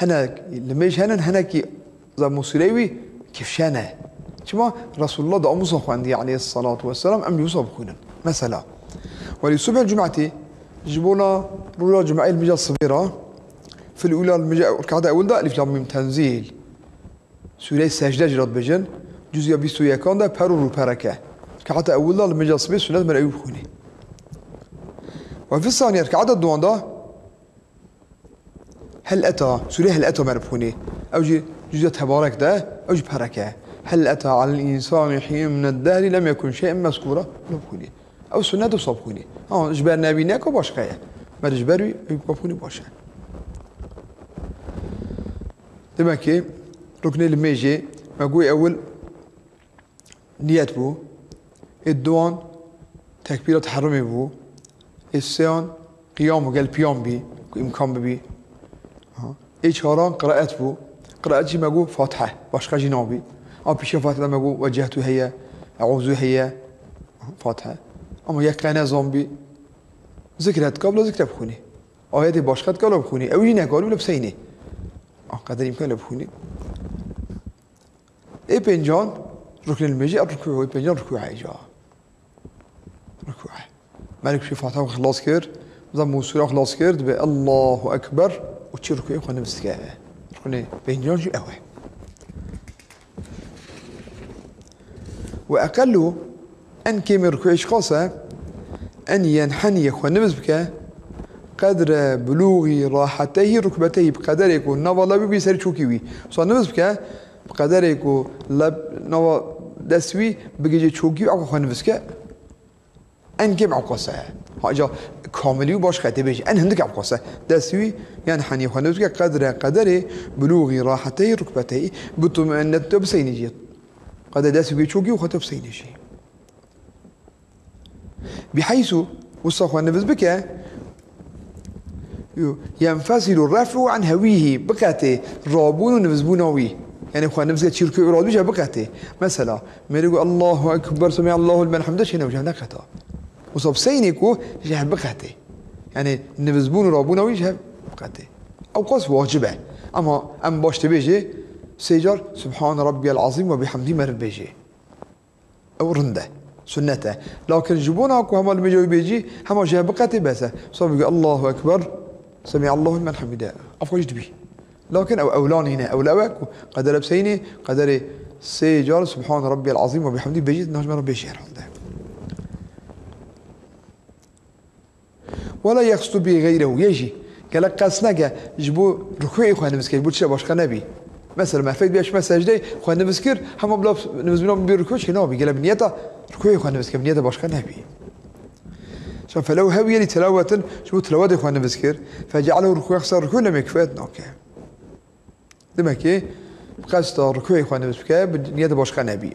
hinek li mêj henin, hinekî zem û sûreyê wî kifşe ne. Çima? Resulullah da em wisa xwendî aleyhissalatu vesselam, em jî wisa bixwînin. Mesela, welê subhil cum'etî ji bona roja cum'eyê li mêja sibê re, fil ula li mêja rikata ewil de elif lam mîm tenzîl. Sûreyê Secde jî re dibêjin, cuzya bîst û yekan de per û rûpereke. Rikata ewil de li mêja sibê sunet me re ew bixwînê. Ve fi saniye rikata duwan de Hel eta, sûreyê Hel eta me re bixwînê. Ew jî cuzya Tebarek de, ew jî pereke. Hel eta alel însani hînun mined dehrî lem yekun şey'en mezkûra. Wilo bixwînê. Ew sunet wisa bixwînê. Ha, ji ber nebî ne ku başqa ye. Me ji ber wî, ew bixwînê baş e. Demek ki ruknê li mêjê me got ewil niyet bû. Ê duwan tekbîra tehrumê bû. Ê sêyan qiyam û gel piyam bî, ku îmkan bibî. Ha. Ê çaran qiraet bû. Qiraet jî me got Fatihe. Başqa jî nabî. A pîşe Fatihe me got Wecehtu heye, Eûzu heye. Fatihe. Ama yek qene zan bî. Zikre dika bila zikre bixwînî. Ayetê başqa dika bila bixwînî. Ew jî nekarî bila biseynê. A qeder îmkan bila bixwînî. Ê pêncan ruknê li mêjî, ev rukû, ê pêncan rukû heye ca. Rukû he. Melek piştî Fatiha xilas kir, zem û sûra xilas kir, dibe Allahu Ekber û çi rukûyê xwe nivîs dike. Ruknê pêncan jî ew e. Ve eqellu, en kêmê rukûyê çiqas e, en yenheniye xwe nivîs bike, qedre bulûgî raheteyhî rukbeteyhî, bi qederê ku nava lewê bî serî çokî wî. Wisa nivîs bike, bi qederê ku leb-, nava dest wî bigihîje çokî wî, ewka xwe nivîs ke. En kêm ewka se ye. Ha, ca kamilî wî baş xetê bêjî. En hindik ewka se. Dest wî, yenheniye xwe nivîs ke qedre, qederê, bulûgî, raheteyî, rukbeteyî, bitmeinnet te biseynî jî. Qede dest wî çokî û xwe te biseynî jî. Biheysu, wisa xwe nivîs bike, yenfesilu ref'u an hewîhî, biqetê rabûn û nivîsbûna wî. Yani xwe nivîs ke çîrkû îrad bî, biqetê. Mesela, mêrê got, Allahu Ekber, Semî Allahu limen hamide, çêne wî neqeta. Wisa bi seynê ku ji hev biqetê. Yani nivîsbûn û rabûna wî ji hev biqetê. Ew qas wacib e. Ama em baş dibêjê, sê car Subhane Rabbiyel Azîm ve bihamdî meriv bêjê. Ew rind e. Sunnet e. Lakin ji bona ku hema li mêja wî bê jî, hema ji hev biqetê bes e. Wisa bigê Allahu Ekber, Semî Allahu limen hamide. Ev xwe jî dibî. Lakin ew ewla nîne. Ewla ew e ku qedere biseynê, qederê sê car Subhane Rabbiyel Azîm ve bihamdî bêjî, niha ji me re bêjî herhalde. Wela yexstu bi geyrehu, yê jî gelek qest neke ji bo rukûyê xwe nivîs kir, bo tişta başqa nebî. Mesela me fek bîya çime secdeyê xwe nivîs kir, hema bila nivîsbûna bî rukû çê nabî, gelek bi niyeta rukûyê xwe nivîs kir, bi niyeta başqa nebî. Şa felew hewiye li tilawetin, ji bo tilawetê xwe nivîs kir, fecealehu rukû, xisa rukû, lem yekfi, nake. Demek ki bi qesta rukûyê xwe nivîs bike, bi niyeta başqa nebî.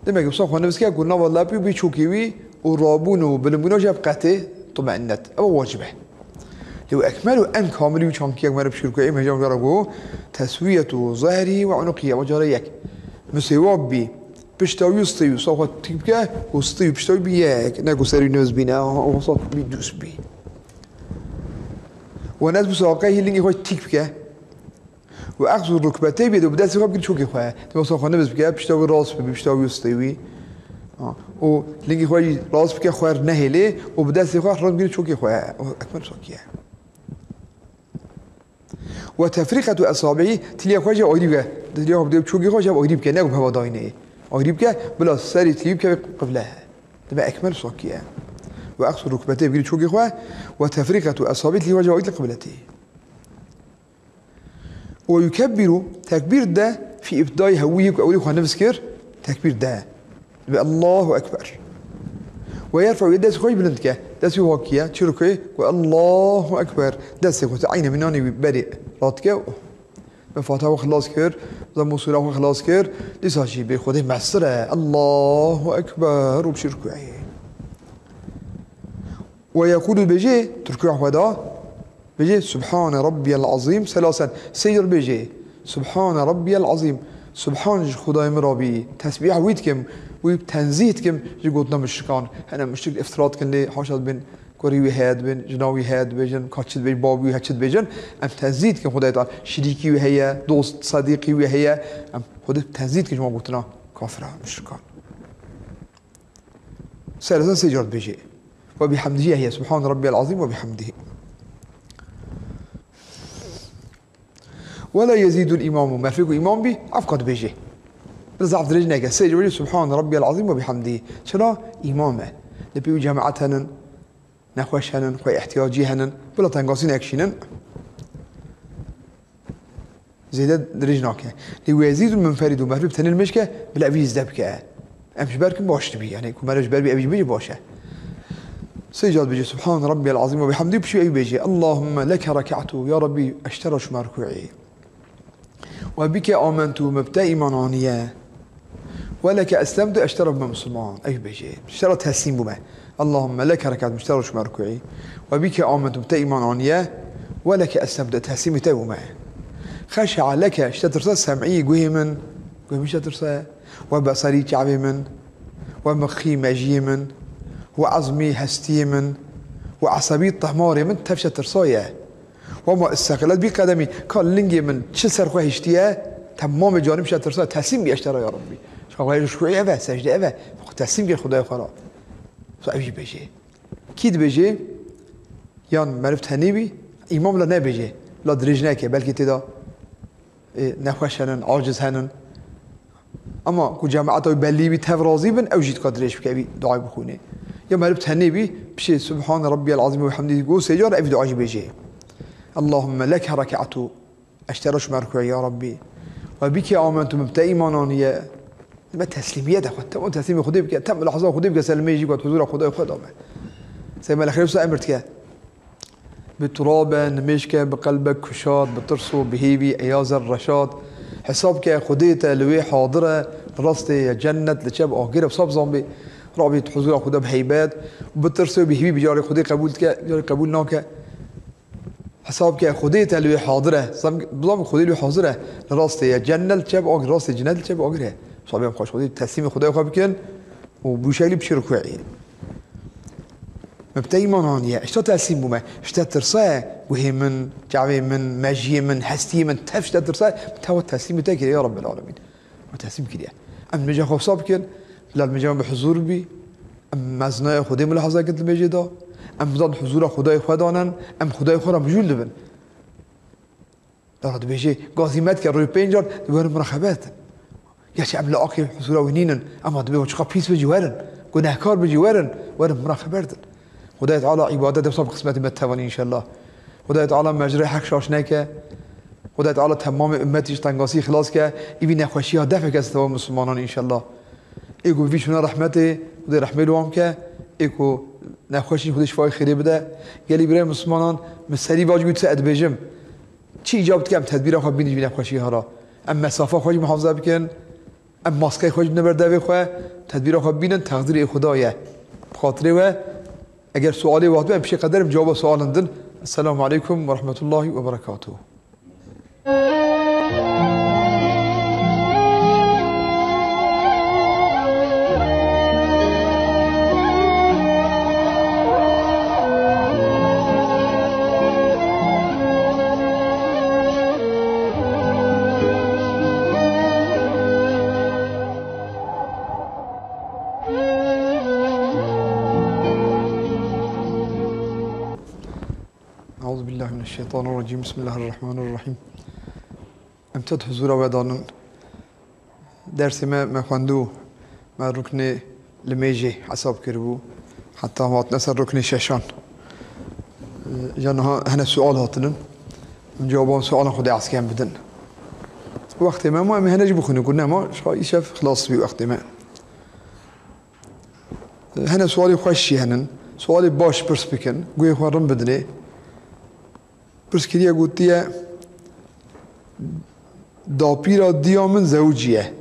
Demek ki wisa xwe nivîs bike ku nava lewê bî çokî wî û rabûn û bilimbûna jî hev qetê, tumeinnet. Ew wacib e. Lê û ekmel û en kamilî wî çankiyek meriv pişt rukûyê, mêja wî re got, teswiyetu zehrî ve unuqî, ev cara yek. Misêwak bî, pişta wî û stê wî, wisa xwe tîk bike û stê wî pişta wî bî yek. Ne ku serî nivîs bîne, wisa bî dûst bî. Ve nezbu saqeyhî, lingê xwe tîk bike. Ve exzu rukbeteyhî, biyede bi destê xwe bigire çokê xwe. Dema wisa xwe nivîs bike, pişta wî rast bibî, pişta wî û stê wî. Ha. Û lingê xwe jî rast bike, xwe nehêlê û bi destê xwe rind bigire çokê xwe. Allahu Ekber, sakiye. Ve tefrîqetu esabî, tilya xwe jî ayrî bike. Tilya xwe bi çokê xwe jî ayrî bike, ne ku bi heva dayînê. Ayrî bike, bila serê tilî bike qible. Dibê ekmel sakiye. Ve eksu rukbetê bigire çokê xwe. Ve tefrîqetu esabî, tilya xwe jî ayrî qibletê. Ve yukebbiru, tekbîr de, fî îbtidayî hewî, ku ewilî xwe nifs kir, tekbîr de. Dibê Allahu Ekber. Ve yerfe'u, yê destê xwe jî bilind dike. Destê xwe kiye, çi rukûyê, ku Allahu Ekber. Destê xwe te eynê minanê wî berê rat dike. Ve Fatiha xwe xilas kir, zam û sûra xwe xilas kir. Dîsa jî bê Xwedê mestir e. Allahu Ekber. Û bişî rukûyê. Ve yekulu, bêjê, tu rukûya xwe da, bêjê, Subhane Rabbiyel Azîm, selasen, sê car bêjê, Subhane Rabbiyel Azîm, Subhan ji Xwedayê min rabî, tesbîha wî dikim, wî tenzîh dikim ji gotina muşrikan. Hene muşrik îftira dikin lê, haşa dibên kurî wî heye dibên, jina wî heye dibêjin, ka çi dibêjin, bavî wî heye çi dibêjin, em tenzîh dikin Xwedayê Teala. Şirîkî wî heye, dost, sedîqî wî heye, em Xwedê tenzîh dikin ji wan gotina kafira, muşrikan. Selasen, sê car dibêjê. Ve bihamdihî heye. Subhan Rabbiyel Azîm ve bihamdihî. Ve la yezîdul îmamu. Merfê ku îmam bî, evqa dibêjê. Bila zaf dirêj neke. Sê car bêjê Subhan Rabbiyel Azîm ve bihamdihî. Çira? Îmam e. Li pê wî cemaet henin, nexweş henin, xwe îhtiyacî henin. Bila tengasî nekişînin. Zêde dirêj nake. Lê wezîd û munferîd û merivî bi tenê nimêj ke, bila evî zêde bike. Em ji ber kim baş dibî? Yani ku meriv ji ber bî evî jî bêje baş e. Sê car bêje Subhan Rabbiyel Azîm ve bihamdî, piştî evî bêje, Allahümme leke reka'tu, ya Rabbî, ez ji te re şûme rukûî. Ve bike amentu, min bi te îman aniye. Ve leke eslemtu, ez ji te re bûme misilman. Ev bêjê. Ji te re teslîm bûme. Allahümme leke reka'tu, ji te re şûme rukûî. Ve bike amentu, bi te îman aniye. Ve leke eslemtu, teslîmî te bûme. Xeşe'a leke, ji te tirse sem'î, guhê min. Guhê min ji te tirse. Ve besarî, çavê min. Ve muxî, mejiyê min. Ve azmî, hestiyê min. Ve asabî, tehmarê min, tev ji te tirsaye. Wema isteqilet bi qedemî, ka lingê min çi ser xwe hiştiye, temamê canî min ji te tirsa, teslîm bî ez ji te re ya Rabbî. Ji xwe ji rukûî eve, secde eve, xwe teslîm kir Xwedayê xwe re. Sa ev jî bêjê. Kî dibêjê? Yan meriv tenê bî, îmam la nebêjê, la dirêj neke, belkî tê de, e, nexweş henin, aciz henin. Ama ku cemaeta wî belî bî, tev razî bin, ew jî dika dirêj bike, evî duayê bixwînê. Ya meriv tenê bî, pişê Subhan Rabbiyel Azîm ve bihamdî got sê car, evî dua jî bêjê. Allahümme leke reka'tu. Ez ji te re şûme rukûî ya Rabbî. Ve bike amentu, min bi te îman aniye. Me teslîmiyet e xwe. Temam teslîmê Xwedê bike. Tem lehza Xwedê bike, selimê jî got huzura Xwedayê xwe dame. Sê Melek Xeyr wisa emir dike. Bi turabe, nimêj ke, bi qelbek kuşad, bi tirs û bi hêvî, eyazer reşad. Hesab ke Xwedê te li wê hadir e, li rastê ye cennet, li çep agir e, bi sab zan bê. Rabî huzura Xwedê bi heybet, bi tirs û bi hêvî bi carê Xwedê qebûl dike, bi carê qebûl nake. Hesab ke Xwedê te li wê hadir e. Zam-, bizan Xwedê li wê hazir e. Li rastê ye cennet, li çep agir, rastê cennet, li çep agir e. Sabê em xweş Xwedê teslîmê Xwedayê xwe bikin û bi şeklî biçî rukûî. Me bi te îman aniye. Ji te teslîm bûme. Ji te tirse, guhê min, çavê min, mejiyê min, hestiyê min, tev ji te tirse, bi te teslîmê te kiriye ya Rabbel Alemîn. Me teslîm kiriye. Em nimêja xwe wisa bikin, bila nimêja me bi huzur bî, em meznaya Xwedê mulehaza kin di nimêjê de, em bidan huzura Xwedayê xwe danin, em Xwedayê xwe re mijûl dibin. Dara dibêjê, gazî me dike, rûyê pênc car, dibê werin min re xeber din. Gerçi em li aqê huzura wî nînin, ema dibê we çiqa pîs bin jî werin, gunehkar bin jî werin, werin min re xeber din. Xwedayê Teala îbadet dewsa bi qismetê me tevanî înşellah. Xwedayê Teala mecrayê heq şaş neke. Xwedayê Teala temamê ummetî ji tengasî xilas ke. Îvî nexweşiya defeke ez tewa misilmanan înşellah. Ê ku vî şûna rehmetê, Xwedê rehmê li wan bike. Ê ku nexweşî Xwedê şifayê xêrê bide. Gelî birayê misilmanan, min serî vac wî dise ez dibêjim. Çi îcab dike em tedbîra xwe bînin ji vî nexweşî hara. Em mesafa xwe jî muhafaza bikin. Em maskeyê xwe jî bidine ber devê xwe, tedbîra xwe bînin, teqdîrê Xuda ye. Bi xatirê we, eger sualê we hatibû, em pişê qederim cewaba sualan din. Esselamu aleykum ve rahmetullahi ve berekatuhu. Euzubillahimineşşeytanirracim. Bismillahirrahmanirrahim. Em tev huzura we danin. Dersê me, me xwendû, me ruknê limêjê hesab kiribû. Heta hatine ser ruknê şeşan. Ee, ya niha hene sual hatinin. Em cewaban sualan xwe dê esken bidin. Wextê me ma em ê hene jî bixwînin ku nema, şa îşev xilas bî wextê me. Ee, hene sualê xweş jî henin. Sualê baş pirs bikin. Guhê xwe rin bidinê. Pirs kiriye gotiye, dapîra diya min zewiciye.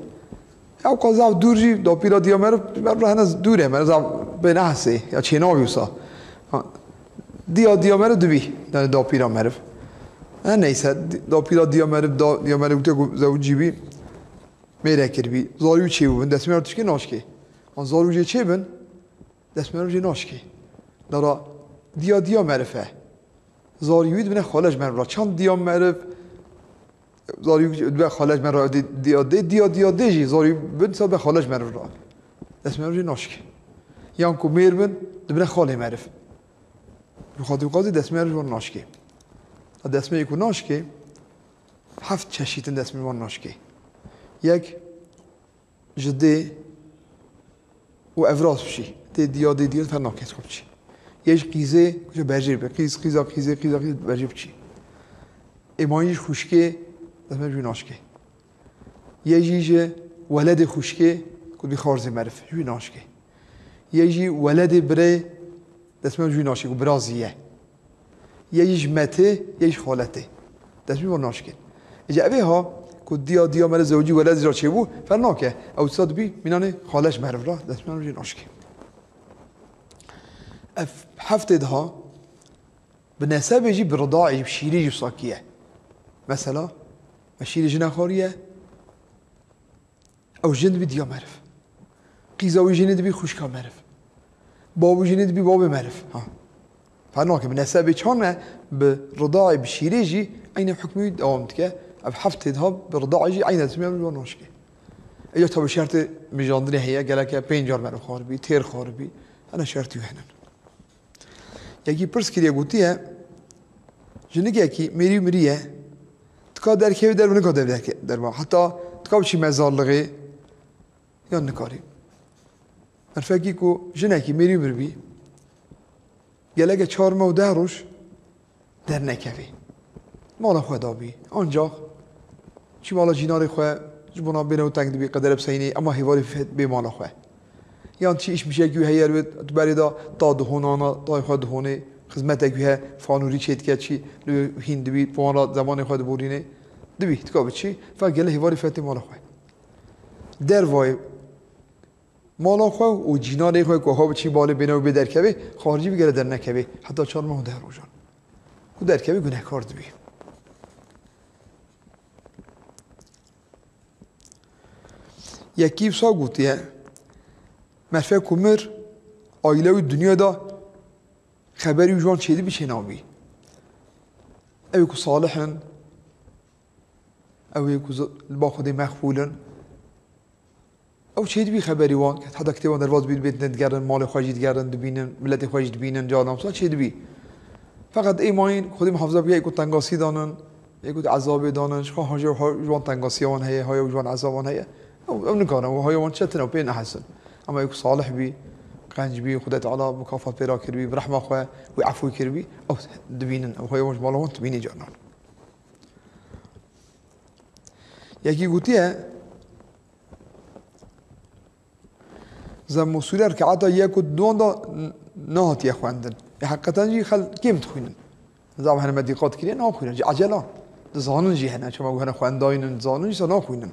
Ew ka zaf dûr jî, dapîra diya meriv, meriv re hene dûr e, meriv zaf bê nehesê, ya çênavî wisa. Ha, diya diya meriv dibî, yani dapîra meriv. Her neyse, di-, dapîra diya meriv, da-, diya meriv gotiye ku zewicî bî, mêrekir bî. Zarî wî çêbûbin, destmêr tişkê naşkê. An zarî wî jê çêbin, destmêr jê naşkê. Dara diya diya meriv e. Zarî wî dibine xalej meriv ra. Çand diya meriv, zarî wî dibe xalej meriv ra, di-, diya dê, diya diya dê jî zarî wî bin sa be xalej meriv ra. Destmêr jê naşkê. Yan ku mêr bin, dibine xalê meriv. Bi xatir xwe zî destmêr ji wan naşkê. A destmêrê ku naşkê, heft çeşît in destmêr wan naşkê. Yek, ji dê û evraz biçî. Dê diya dê diya fer nake xwe biçî. Yê ji qîzê, ku ji berjê be. Qîz, qîza, qîzê, qîza, qîz berjê biçî. Ê mayî ji xwişkê, destmêr ji wî naşkê. Yê jî ji weledê xwişkê, ku dibî xarzê meriv, ji wî naşkê. Yê jî weledê birê, destmêr ji wî naşkê, ku birazî ye. Yê jî ji metê, yê jî ji xaletê. Destmêr wan naşkên. Îca evê ha, ku diya diya meriv zewicî weled jî ra çêbû, fer nake. Ew dîsa dibî mînanê xalej meriv ra, destmêr jî naşkê. Ev heftê diha, bi nesebê jî, bi ridaê jî, bi şîrê jî wisa kiriye. Mesela, me şîrê jine xwariye, ew jin dibî diya meriv. Qîza wî jinê dibî xwişka meriv. Bav wî jinê dibî bavê meriv. Ha. Fer nake, bi nesebê çan e, bi ridaê, bi şîrê jî eynî hukmî wî dewam dike. Ev heftê diha bi ridaê jî eynî destmêr ji wan naşkê. Ê ya tabi şertê mijandinê heye, geleke pênc car meriv xwaribî, têr xwaribî, hene şertî wî henin. Yekî pirs kiriye, gotiye, jinikekî mêrî û miriye, tika derkeve derve, nika derve derke-, derva. Heta tika biçî mezarlixê, yan nikarî. Merfekî ku jinekî mêrî û miribî, geleke çar meh û deh roj dernekevê. Mala xwe dabî. Ancax çî mala cînarê xwe ji bona bêne û teng dibî, qedere biseynê, ema hêvarê fe-, bê mala xwe. Yan çi îş mişekî wî heye, wê tu berê da ta dihonana, tayê xwe dihonê, xizmetek wî he, fanûrî çê dike, çi li wê hîn dibî, bi wan re zemanê xwe diborînê. Dibî, tika biçî, fe gele hêvarê fetê mala xwe. Dervayê mala xwe û cînarê xwe ku ha biçî balê bêne û bê derkevê, xaricî bigere dernekevê, heta çar meh û deh rojan. Ku derkevê gunehkar dibî. Yekî wisa gotiye, merfek ku mir, aîle wî dinya da xeberî wî ji wan çêdibî çênabî. Ew ê ku salih in, ew ê ku zi-, li ba Xwedê mexbûl in, ew çêdibî xeberî wan, heta kitêban derbas dibîn, bêtin digerin, malê xwe jî digerin, dibînin, miletê xwe jî dibînin, carna wisa çêdibî. Feqet ê mayîn, Xwedê muhafaza bike, ê ku tengasî danin, ê ku di ezabê danin, ji xwe haja ha-, ji wan tengasiya wan heye, haya ji wan ezab wan heye. Ew, ew nikarin, ew haya wan çetin e, pê nehesin. Ema ê ku salih bî, qenc bî, Xwedê Teala mukafat pê re kiribî, bi rehma xwe wî efû kiribî, ew dibînin, ew haya wan ji mala wan dibînî carnan. Yekî gotiye, Zemm û sûre rekaeta yek û duan da n-, nehatiye xwendin. Ê heqeten jî xelk kêm dixwînin. Zaf hene me dîqat kiriye, naxwînin. Ji ecela. Dizanin jî hene, çima ku hene xwendayîn in, dizanin jî, sa naxwînin.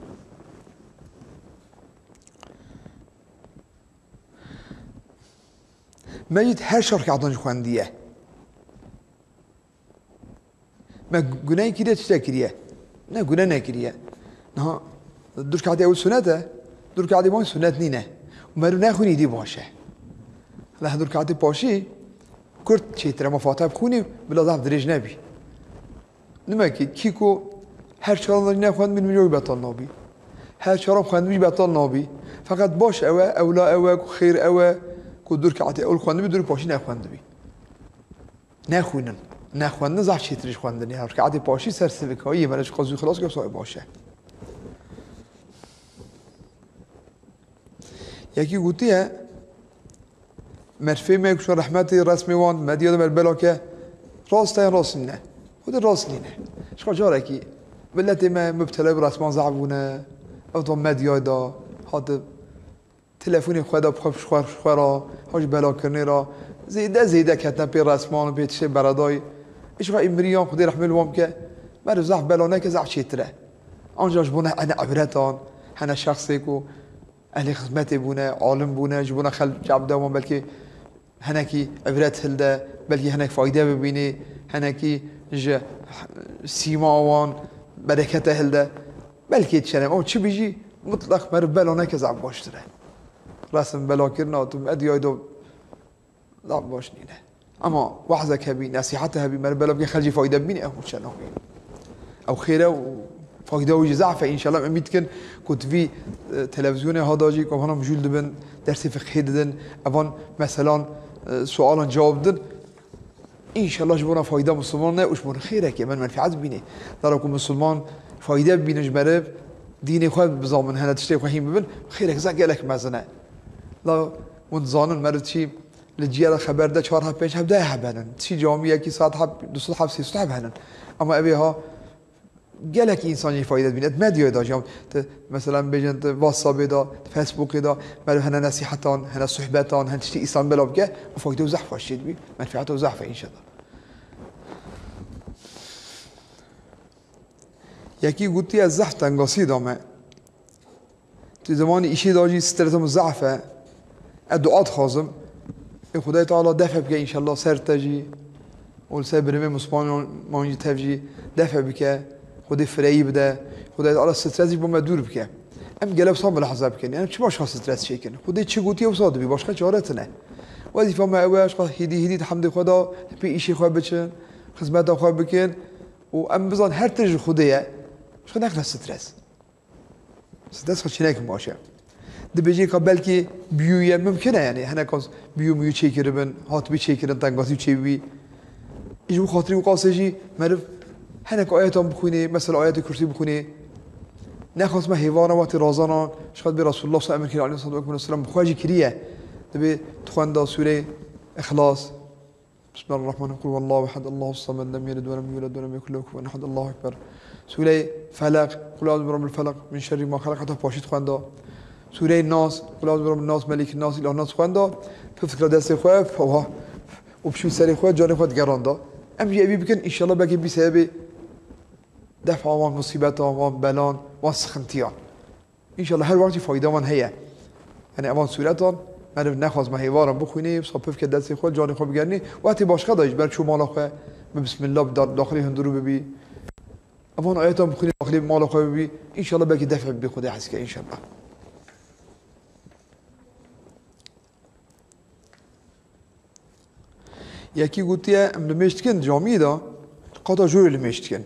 Me jî her çar rekaetan jî xwendiye. Me gunehê kiriye, tiştek kiriye? Ne, guneh nekiriye. Niha du rekatê ewil sunet e, du rekatê wan sunet nîne. Û meriv nexwînî dî baş e. Leh du rekatê paşî kurt çêtir e, ma Fatiha bixwînî, bila zaf dirêj nebî. Nimekî, kî ku her çaran da nexwendibî, nimêja wî betal nabî. Her çaran xwendibî jî betal nabî. Feqet baş ew e, ewla ew e, ku xêr ew e, ku du rekatê ewil xwendibî, du rê paşî nexwendibî. Nexwînin. Nexwendin zehf çêtir ji xwendinê ye. Rikatê paşî ser sivikayî ye, meriv ji qezû xilas ke, wisa baş e. Yekî gotiye, merfê me ku rehmetê resmê wan, medya de mer bela ke, rast e, rast nîne. Xwedê rast nîne. Ji xwe carekî miletê me mubtela bi resman zehf bûne, ev da medyayê de, hate telefonê xwe de bi xwe, bi xwe, xwe re, ha ji belakirinê re, zêde, zêde ketine pê resman û pê tiştê beredayî. Îşxa îmriyan Xwedê rehmê li wan bike, meriv zehf bela neke, zehf çêtir e. Anca ji bona hene ibretan, hene şexsê ku ehlê xizmetê bûne, alim bûne, ji bona xelk cem de wan belkî henekî ibret hilde, belkî henek fayde bibînî, henekî ji sîma wan berekete hilde. Belkî çene, ama çi bijî, mutlaq meriv bela neke zaf baştir e. Resim bela kirina tu medyayê de zaf baş nîne. Ama wahzek hebî, nesîhete hebî, meriv bela bike xelkî fayde bibînî, ew çene. Ew xêr e û fayda wî jî zaf e. Înşallah em umîd dikin ku di vî, e, televîzyonê ha da jî ku hana mijûl dibin, dersê fiqhê didin, evan meselan, e, sualan cewab didin. Înşallah ji bona fayda Misilman e û ji bona xêrekê me menfeet bîne. Dara ku Misilman fayde bibîne ji meriv, dînê xwe bizanin, hene tiştê xwe hîn bibin, xêrek zaf gelek mezin e. La hûn dizanin meriv çi li ciya de xeber de çar heb, pênc heb, deh heb henin. Çi camiyekî sed heb, du sed heb, sê sed heb henin. Ama evê ha gelek însan jî fayde dibîne. Di medyayê de jî, em, tu, mesela, em bêjin, tu WhatsAppê de, tu Facebookê de, meriv hene nesîhetan, hene sohbetan, hene tiştê îslam bela bike, û fayde û zehf xweş çê dibî, menfeeta û zehf e înşallah. Yekî gotiye, ez zehf tengasî de me. Tu zimanî îşê de jî stresa min zehf e. Ez dua dixwazim. Ê Xwedayê Teala def bike înşallah ser te jî. Û li ser birêvê Mislimanan jî tev jî def bike. Xwedê fireyî bide. Xwedayê Teala stres jî bo me dûr bike. Em gelek wisa milahaza bikin. Em çima ji xwe stres çêkin? Xwedê çi gotiye wisa dibî. Başqa çare tine. Wezîfa me ew e, ji xwe hêdî hêdî di hemdê xwe de pê îşê xwe biçin, xizmeta xwe bikin. Û em bizan her tişt ji Xwedê ye. Ji xwe nexne stres. Stres xwe çênekin baş e. Dibêjê ka belkî biyû ye, mimkin e, yani, heneka biyû miyû çêkiribin, hatibî çêkirin, tengasî çêbî. Ji bo xatirî wî qasê jî meriv heneka ayetan bixwînê, mesela ayetê kursî bixwînê. Nexwest me hêvana wextê razanan, ji xwe dibê Resulullah sallallahu aleyhi ve sellem bi xwe jî kiriye. Dibê dixwenda sûreyê Îxlas. بسم الله الرحمن الرحيم. قل هو الله أحد، الله الصمد، لم يلد ولم يولد ولم يكن له كفوا أحد، الله أكبر. Sûreyê Felek, قل أعوذ برب الفلق، من شر ما خلق, heta paşî dixwenda. Sûreyê Nas, قل أعوذ برب الناس، ملك الناس، إله الناس dixwenda. Pif dikira destê xwe, ewa, û pişû serê xwe, canê xwe digeranda. Em jî evî bikin, înşallah belkî bî sebebê defa wan musîbetan, wan belan, wan sixintiyan. Înşallah her wext jî fayda wan heye. Yani evan sûretan meriv nexwaz me hêvaran bixwînê, wisa pif ke destê xwe, canê xwe bigernî. Wextê başqa da jî ber çû mala xwe, bi bismillah, bi da-, daxilê hundirû bibî. Evan ayetan bixwînê, daxilê mala xwe bibî. Înşallah belkî def bibî, Xwedê hez ke, înşallah. Yekî gotiye, em limêj dikin camiyê de, qata jorê limêj dikin.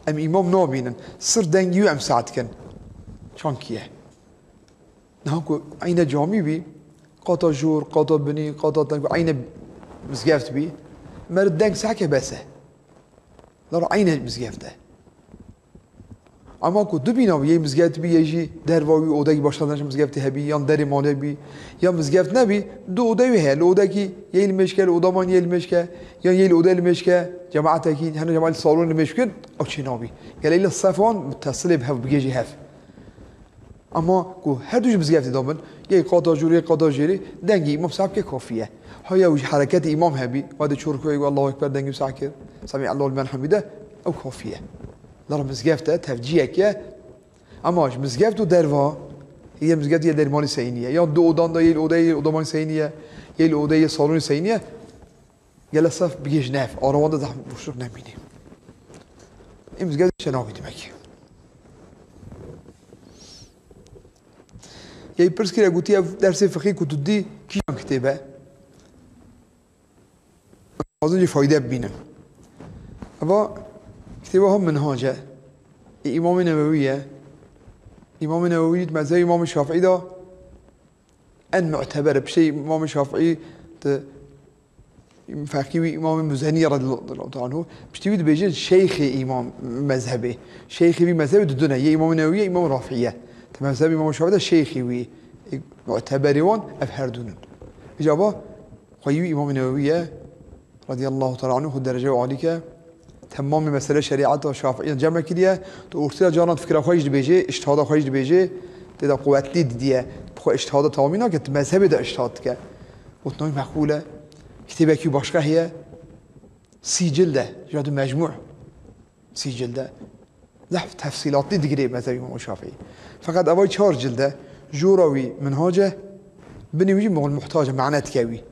Em îmam nabînin. Sir dengî wî em seh dikin. Çankî ye. Niha ku eyne camî bî, qata jor, qata binî, qata teng, eyne mizgeft bî, meriv deng sehke bes e. Lara eyne mizgeft e. Ama ku du bîna bî, yê mizgeft bî, yê jî derva wî odekî başqa mizgeftê hebî, yan derê malê bî, ya mizgeft nebî, du odeyê wî heye. Li odekî yê limêjke, li oda man yê limêjke, yan yê li odeyê limêjke, cemaatekî, hene cemaat salon limêj bikin, ew çê nabî. Gelê li sef wan mutesilê bi hev bigêjî hev. Ama ku her du ji mizgeftê de bin, yê qata jûr, yê qata jêrê, dengê îmam seh bike kafî ye. Ha ya wî ji hereketê îmam hebî, wextê çû rukûyê got, Allahu Ekber, dengê wî seh kir, Semî Allahu limen hamîde, ew kafî ye. Lara mizgeft e, tevcîhek ye. Ama ji mizgeft û derva, yê mizgeft yê dermanî seyî niye. Yan du odan da yê li odeyê, yê li oda man seyî niye, yê li odeyê, yê salonê seyî niye. Gele sef bigêj nev, ara wan de zehmet boşluk nemîne. Em zged şenavî demek. Yê pirs kire, gotiye, ev dersê fiqî ku tu dî kîjan kitêb e? Dixwazin jî fayde bibînin. Eva kitêba ha Minhac e. Ê Îmamê Newewî ye. Îmamê Newewî di mezhebê Îmamê Şafîî de en mu'teber e. Piştê Îmamê Şafîî di Feqî wî Îmamê Muzenî radiyallahu teala anhu, piştî wî dibêjin şeyxê îmam mezhebê. Şeyxê wî mezhebê di du ne, yê Îmam Newewî ye, Îmam Rafiî ye. Di mezhebê Îmam Şafîî de şeyxê wî, ê, muteberê wan ev her du nin. Îca ba xweyî wî Îmam Newewî ye, radiyallahu teala anhu, xwe derece alî ke. Temamê mesele şerîeta Şafîî cem kiriye. Tu ortê de caran fikra xwe jî dibêje, îctihada xwe jî dibêje. Tê de quwetlî didiye. Bi xwe îctihada tamamî nake, tu mezhebê de îctihad dike. Gotina wî meqbûl e. Kitêbekî başqa heye. Sî cild e. Ya di mecmû sî cild e. Zehf tefsîlatlî digirê mezhebî Îmam Şafîî. Feqet eva çar cild e. Jora wî Minhac e. Binê wî jî Muxul Muhtac e. Mane dike wî.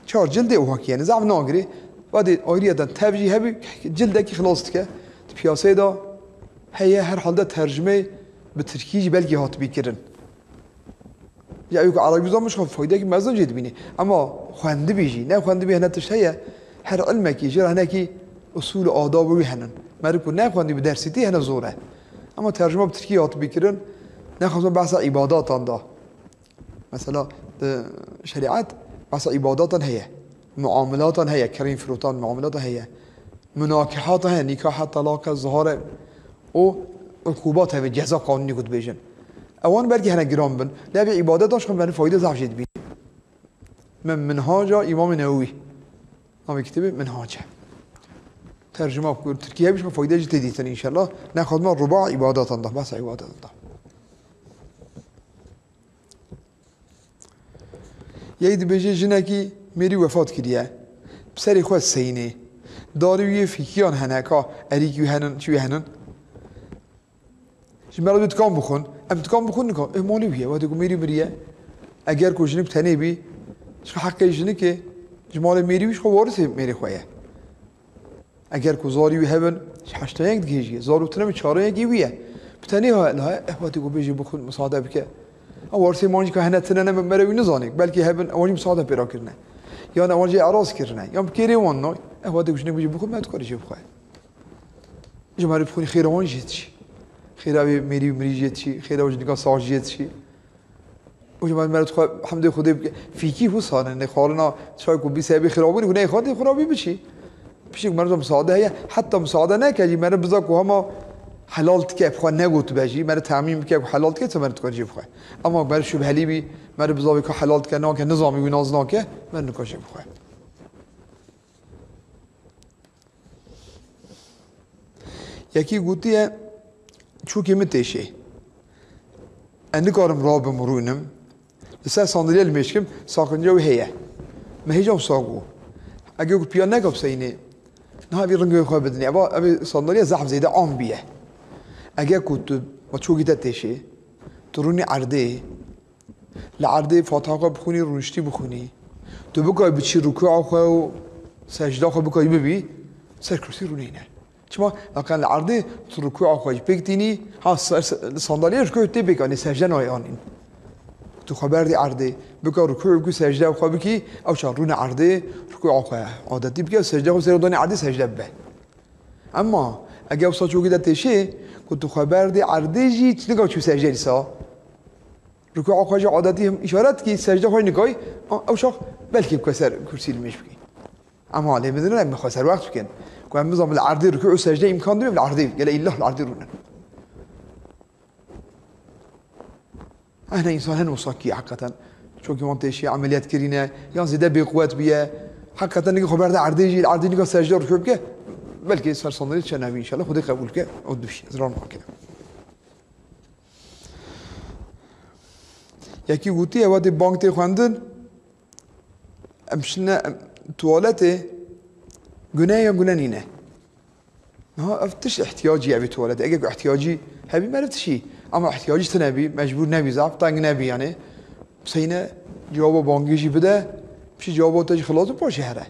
Çar cildê û hakî, yani zehf nagirê. Vadê ayriyeten tev jî hebî cildekî xilas dike. Di piyaseyê de heye, herhalde tercumeyê bi tirkî jî belkî hatibî kirin. Ya ew ku Erebî zanin, ji xwe faydeyekî mezin jê dibînî. Ema xwendibî jî, ne xwendibî hene tişt heye, her ilmekî jê re hinekî usul û adab wî henin. Meriv ku nexwendî bi dersî tî hene zor e. Ema tercuma bi tirkî hatibî kirin, nexwazim behsa îbadatan da. Mesela, di şerîet behsa îbadatan heye. Muamelatan heye, kirîn firotan muamelatan heye. Munakehatan heye, nîkahe, telaqe, zihare û uqubat heve, ceza qanûnî ku dibêjin. Ewan belkî hene giran bin. Lê ev îbadetan ji xwe me fayde zaf jê dibî. Me Minhaca Îmamê Newewî. Navê kitêbê Minhac e. Tercuma ku Tirkî hebî ji xwe fayde jî tê dîtin înşellah. Nexwazim ruba îbadatan da, behsa îbadatan da. Yek dibêje jinekî mêrî wefat kiriye. Bi serê xwe seyînê. Darê wî yê fîkiyan hene ka erîkî wî henin, çi wî henin. Ji me re dê dikan bixwin. Em dikan bixwin nika. Ê malê wî ye. Wextê ku mêrî miriye. Eger ku jinik tenê bî, ji heqê jinikê, ji malê mêrî wî ji xwe warisê mêrê xwe ye. Eger ku zarî wî hebin, ji heşta yek digihêjiye. Zar û tune min çara yekê wî ye. Bi tenê ha, la, eh, wextê ku bêjî bixwin, misade bike. Ew warisê man jî ka hene tune ne, me re wî nizanê. Belkî hebin, ewan jî misade pê re kirine. Yan ewan jî eraz kirine. Yan bi kêrê wan nay. Eh, wextê ku jinik bêjî bixwin, me dikare jê bixwe. Ji me re bixwin xêra wan jê dişî. Xêra wê mêrî û mirî jê dişî. Xêra wê jinika sax jê dişî. Û ji me re dixwe hemdê Xwedê bike. Fîkî wisa ne, ne xwarina çay ku bî sebebê xirabî, ku neyê xwedê xirabî biçî. Pişik meriv misade heye, heta misade neke jî meriv biza ku hema helal dike, bi xwe negotibe jî, meriv temîn bike ku helal dike, çi meriv dikare jê bixwe. Ema meriv şubhelî bî, meriv biza wê ka helal dike, nake, nizamî wî nas nake, meriv nikare jê bixwe. Yekî gotiye, çûkê min têşê. Ez nikarim rabim rûnim. Li ser sandalye li mêşkim, saqinca wî heye. Me hêja wisa got. Eger ku piya neke bi seynê, niha vî ringê xwe bidinê. Eva, ev sandalye zehf zêde am bûye. Eger ku tu, ma çûkî te têşê, tu rûnî erdê, Li erdê Fatiha xwe bixwînî, rûniştî bixwînî. Tu bikay biçî rukûa xwe û secda xwe bikay bibî, ser kursî rûnîne. Çima? Laqen li erdê tu rukûa xwe jî pêk tînî, ha, ser, ser, li sandalye rukû tê pêk anî, secde nayê anîn. Tu xwe berdî erdê, bika rukû bikî, secde xwe bikî, ew çax rûne erdê, rukûa xwe adetî bike, secde xwe ser danî erdê secde bibe. Ema eger wisa çûkî te têşê, ku tu xwe berdî erdê jî, tu nika çû secde dîsa. Rukûa xwe jî adetî him îşaret dikî, secde xwe nikay, a, ew çax belkî bike ser kursî li mêj bikî. Ema lê bidin em xwe serwext bikin. Ku em bizan li erdê rukû û secde îmkan dibe, li erdê, gele îllah li erdê rûnin. Ehna însan hin wisa kî heqeten. Çokî wan têşiye, emeliyat kirîne, yan zêde bêquwet bûye. Heqeten nikî xwe berde erdê jî, li erdê nika secde rukû bike. Belkî ser sandalye çe nebî înşallah. Xwedê qebûl bike. Ew dibî. Ziran nake. Yekî gotiye, wextê bang tê xwendin, em şine, em, tuwaletê gune ya gune nîne. Niha ev tişt ihtiyacî ye vî tuwaletê. Eger ku ihtiyacî hebî, meriv dişî. Ama ihtiyacî tune bî, mecbûr nebî, zaf teng nebî yani. Seyne cewaba bangê jî bide, piştî cewaba te jî xilas û paşê here.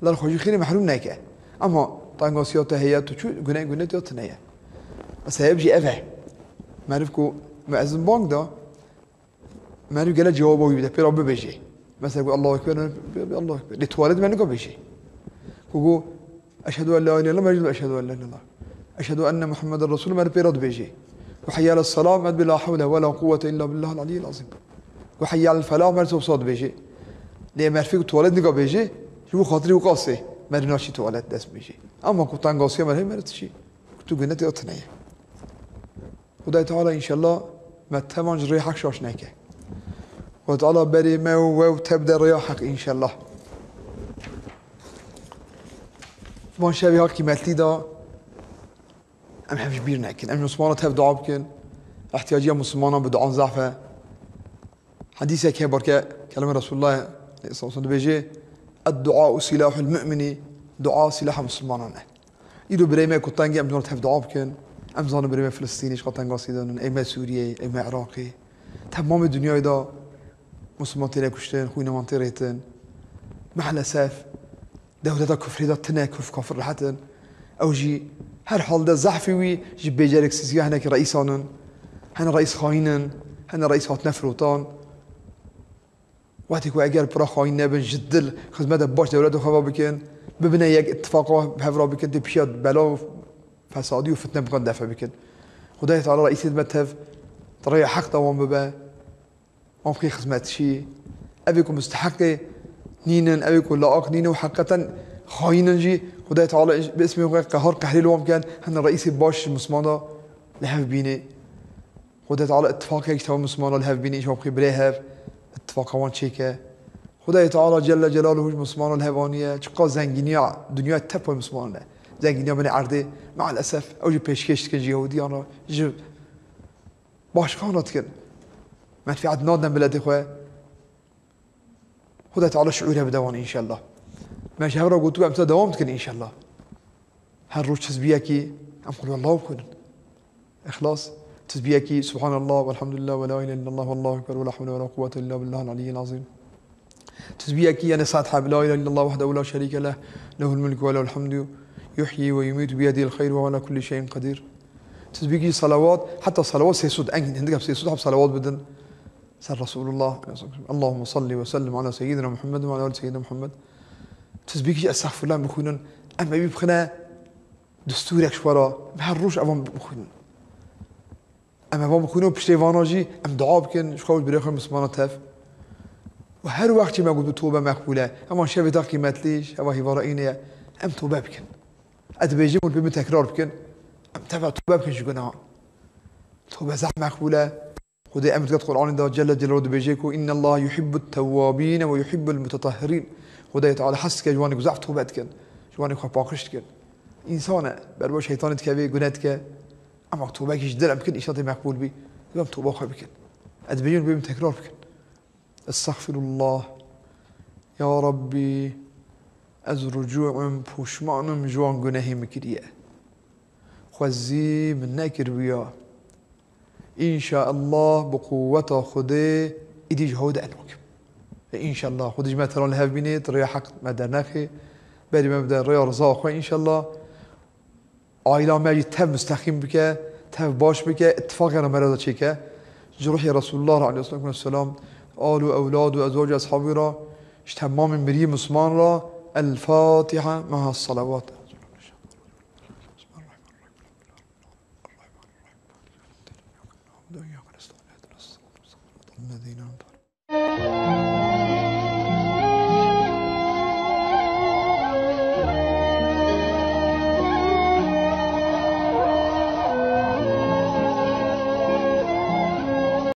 Ler xwe jî xêrê mehrûm neke. Ama tengasiya te heye, tu çû gune, gune te tune ye. Sebeb jî ev e. Meriv ku muezzin bang da, Meriv gele cewaba wî bide, pê re bibêjê. Mesela ku Allahu Ekber, Allahu Ekber. Lê tuwalet me nika bêjê. Ku got, "Eşhedü en la ilahe illallah", meriv, "Eşhedü en la ilahe illallah. Eşhedü enne Muhammeden Resul", meriv pê re dibêjê. Ku "Hayye ales salah", meriv bi "La havle ve la kuvvete illa billahil aliyyil azim". Ku "Hayye alel felah", meriv wisa dibêjê. Lê meriv ku tuwalet nika bêjê, Ji bo xatirî wî qasê merî naçî tuwalet dest bêjî. Ama ku tengasiya merî, merî tişî. Ku tu gunetê o tine ye. Xwedayê Teala înşellah me tevan ji rê heq şaş neke. Xwedayê Teala berê me û we û te bide rêya heq înşellah. Van şevê ha qîmetlî da em hev ji bîr nekin. Em ji Muslimana tev dua bikin. Ihtiyaciya Muslimana bi duan zaf e. Hedîsek heye barke kelamê Resulullah sallallahu aleyhi ve sellem dibêje, "Ed-du'a silahul mu'mini", dua silaha Muslimanan e. Îro birê me ku tengî em dûna tev dua bikin. Em zanin birê me Filistînî ji xwe tengasî dinin, ê me Sûriyeyê, ê me Iraqê. Temamê dinyayê de Musliman têne kuştin, xwîneman tê rêtin. Maalesef dewleta kufrê de tine, kuf kafir rehet in. Ew jî her hal de zehfê wî ji bêceriksizîya hinekî reîsan in. Hene reîs xayîn in, hene reîs hatine firotan. Wextê ku eger pira xayîn nebin, ji dil xizmeta baş dewleta xwe ve bikin, bibine yek îtifaqa hev re bikin, tê pişiya bela û fesadî û fitne bikin defe bikin. Xwedayê Teala reîsê me tev di rêya heq de wan bibe. Wan bixê xizmetçî. Evê ku musteheqê nînin, evê ku layiq nînin û heqîqeten xayîn in jî, Xwedayê Teala bi ismê xwe qehar qehrê li wan bikin, hene reîsê baş ji Musliman de li hev bînê. Xwedê Teala îtifaqek ji tevî Muslimana li hev bîne, îşan bixê birê hev, îtifaqa wan çêke. Xwedê Teala Celle Celaluhu ji Muslimana li hev aniye. Çiqa zengîniya dinyayê tev payê Muslimanan e. Zengîniya binê erdê, maalesef, ew jî pêşkêş dikin ji Yehudiyan re, ji başkan re dikin. Menfîet nadin miletê xwe. Xwedê Teala şiûre bide wan înşellah. Me ji hev re gotibû em te dewam dikin înşellah. Her roj tizbiyekî em Qul Huwallahu bixwînin. Îxlas, tizbiyekî Subhanallah, velhamdülillah, ve la ilahe illallah, vallahu ekber, ve la havle ve la quwwete illa billahil aliyyil azîm. Tizbiyekî, yani, sed heb, la ilahe illallah vahdehu la şerîke leh, lehul mulku ve lehul hamdu, yuhyi ve yumîtu biyedihil xeyr ve huve ala kulli şeyin qedîr. Tizbiyekî salawat, heta salawat sê sed, en hindik em sê sed heb salawat bidin. Ser Resulullah, Allahümme salli ve sellim ala seyyidina Muhammed ve ala ali seyyidina Muhammed. Tizbîkî jî estexfirullah bixwînin. Em evî bixine destûrek ji xwe re. Em her roj evan bixwînin. Em evan bixwînin û piştê vana jî em dua bikin, ji xwe û ji birê xwe Mislimana tev. Û her wext jî me got, tobe meqbûl e. Hema şevê te qîmetlî, şeva hîvara înê ye. Em tobe bikin. Ez dibêjim û pê min tekrar bikin. Em teva tobe bikin ji gunahan. Tobe zehf meqbûl e. Xwedê emir diket Qur'anê de Celle Celaluhu dibêje ku, "Innallaha yuhibbut tewwabîne ve yuhibbul mutetahhirîn." Xwedê Teala hez dike ji wanê ku zehf tobe dikin, ji wanê xwe paqij dikin. Însan e, berba şeytanê dikeve, gune dike. Ama tobekî ji dil em bikin, înşallah tê meqbûl bî. Divê em toba xwe bikin. Ez dibêjim, divê em tekrar bikin. Estexfirullah. Ya Rabbî, ez rucû im, poşman im ji wan gunehê min kiriye. Xwezî min nekiribiya. Înşaallah bi quweta Xwedê îdî ji hew de nakim. E, înşallah Xwedê ji me teran li hev bînê, di rêya heq me dernexê. Berî me bide rêya riza xwe înşallah. Aîla me jî tev mustexîm bike, tev baş bike, îtifaqê re me re de çêke. Ji ruhê Resulullah re aleyhissalatu vesselam, al û ewlad û ezwac û eshabî re, ji temamê miriyê Misliman re, El Fatiha meha salawat. الذين أنعمت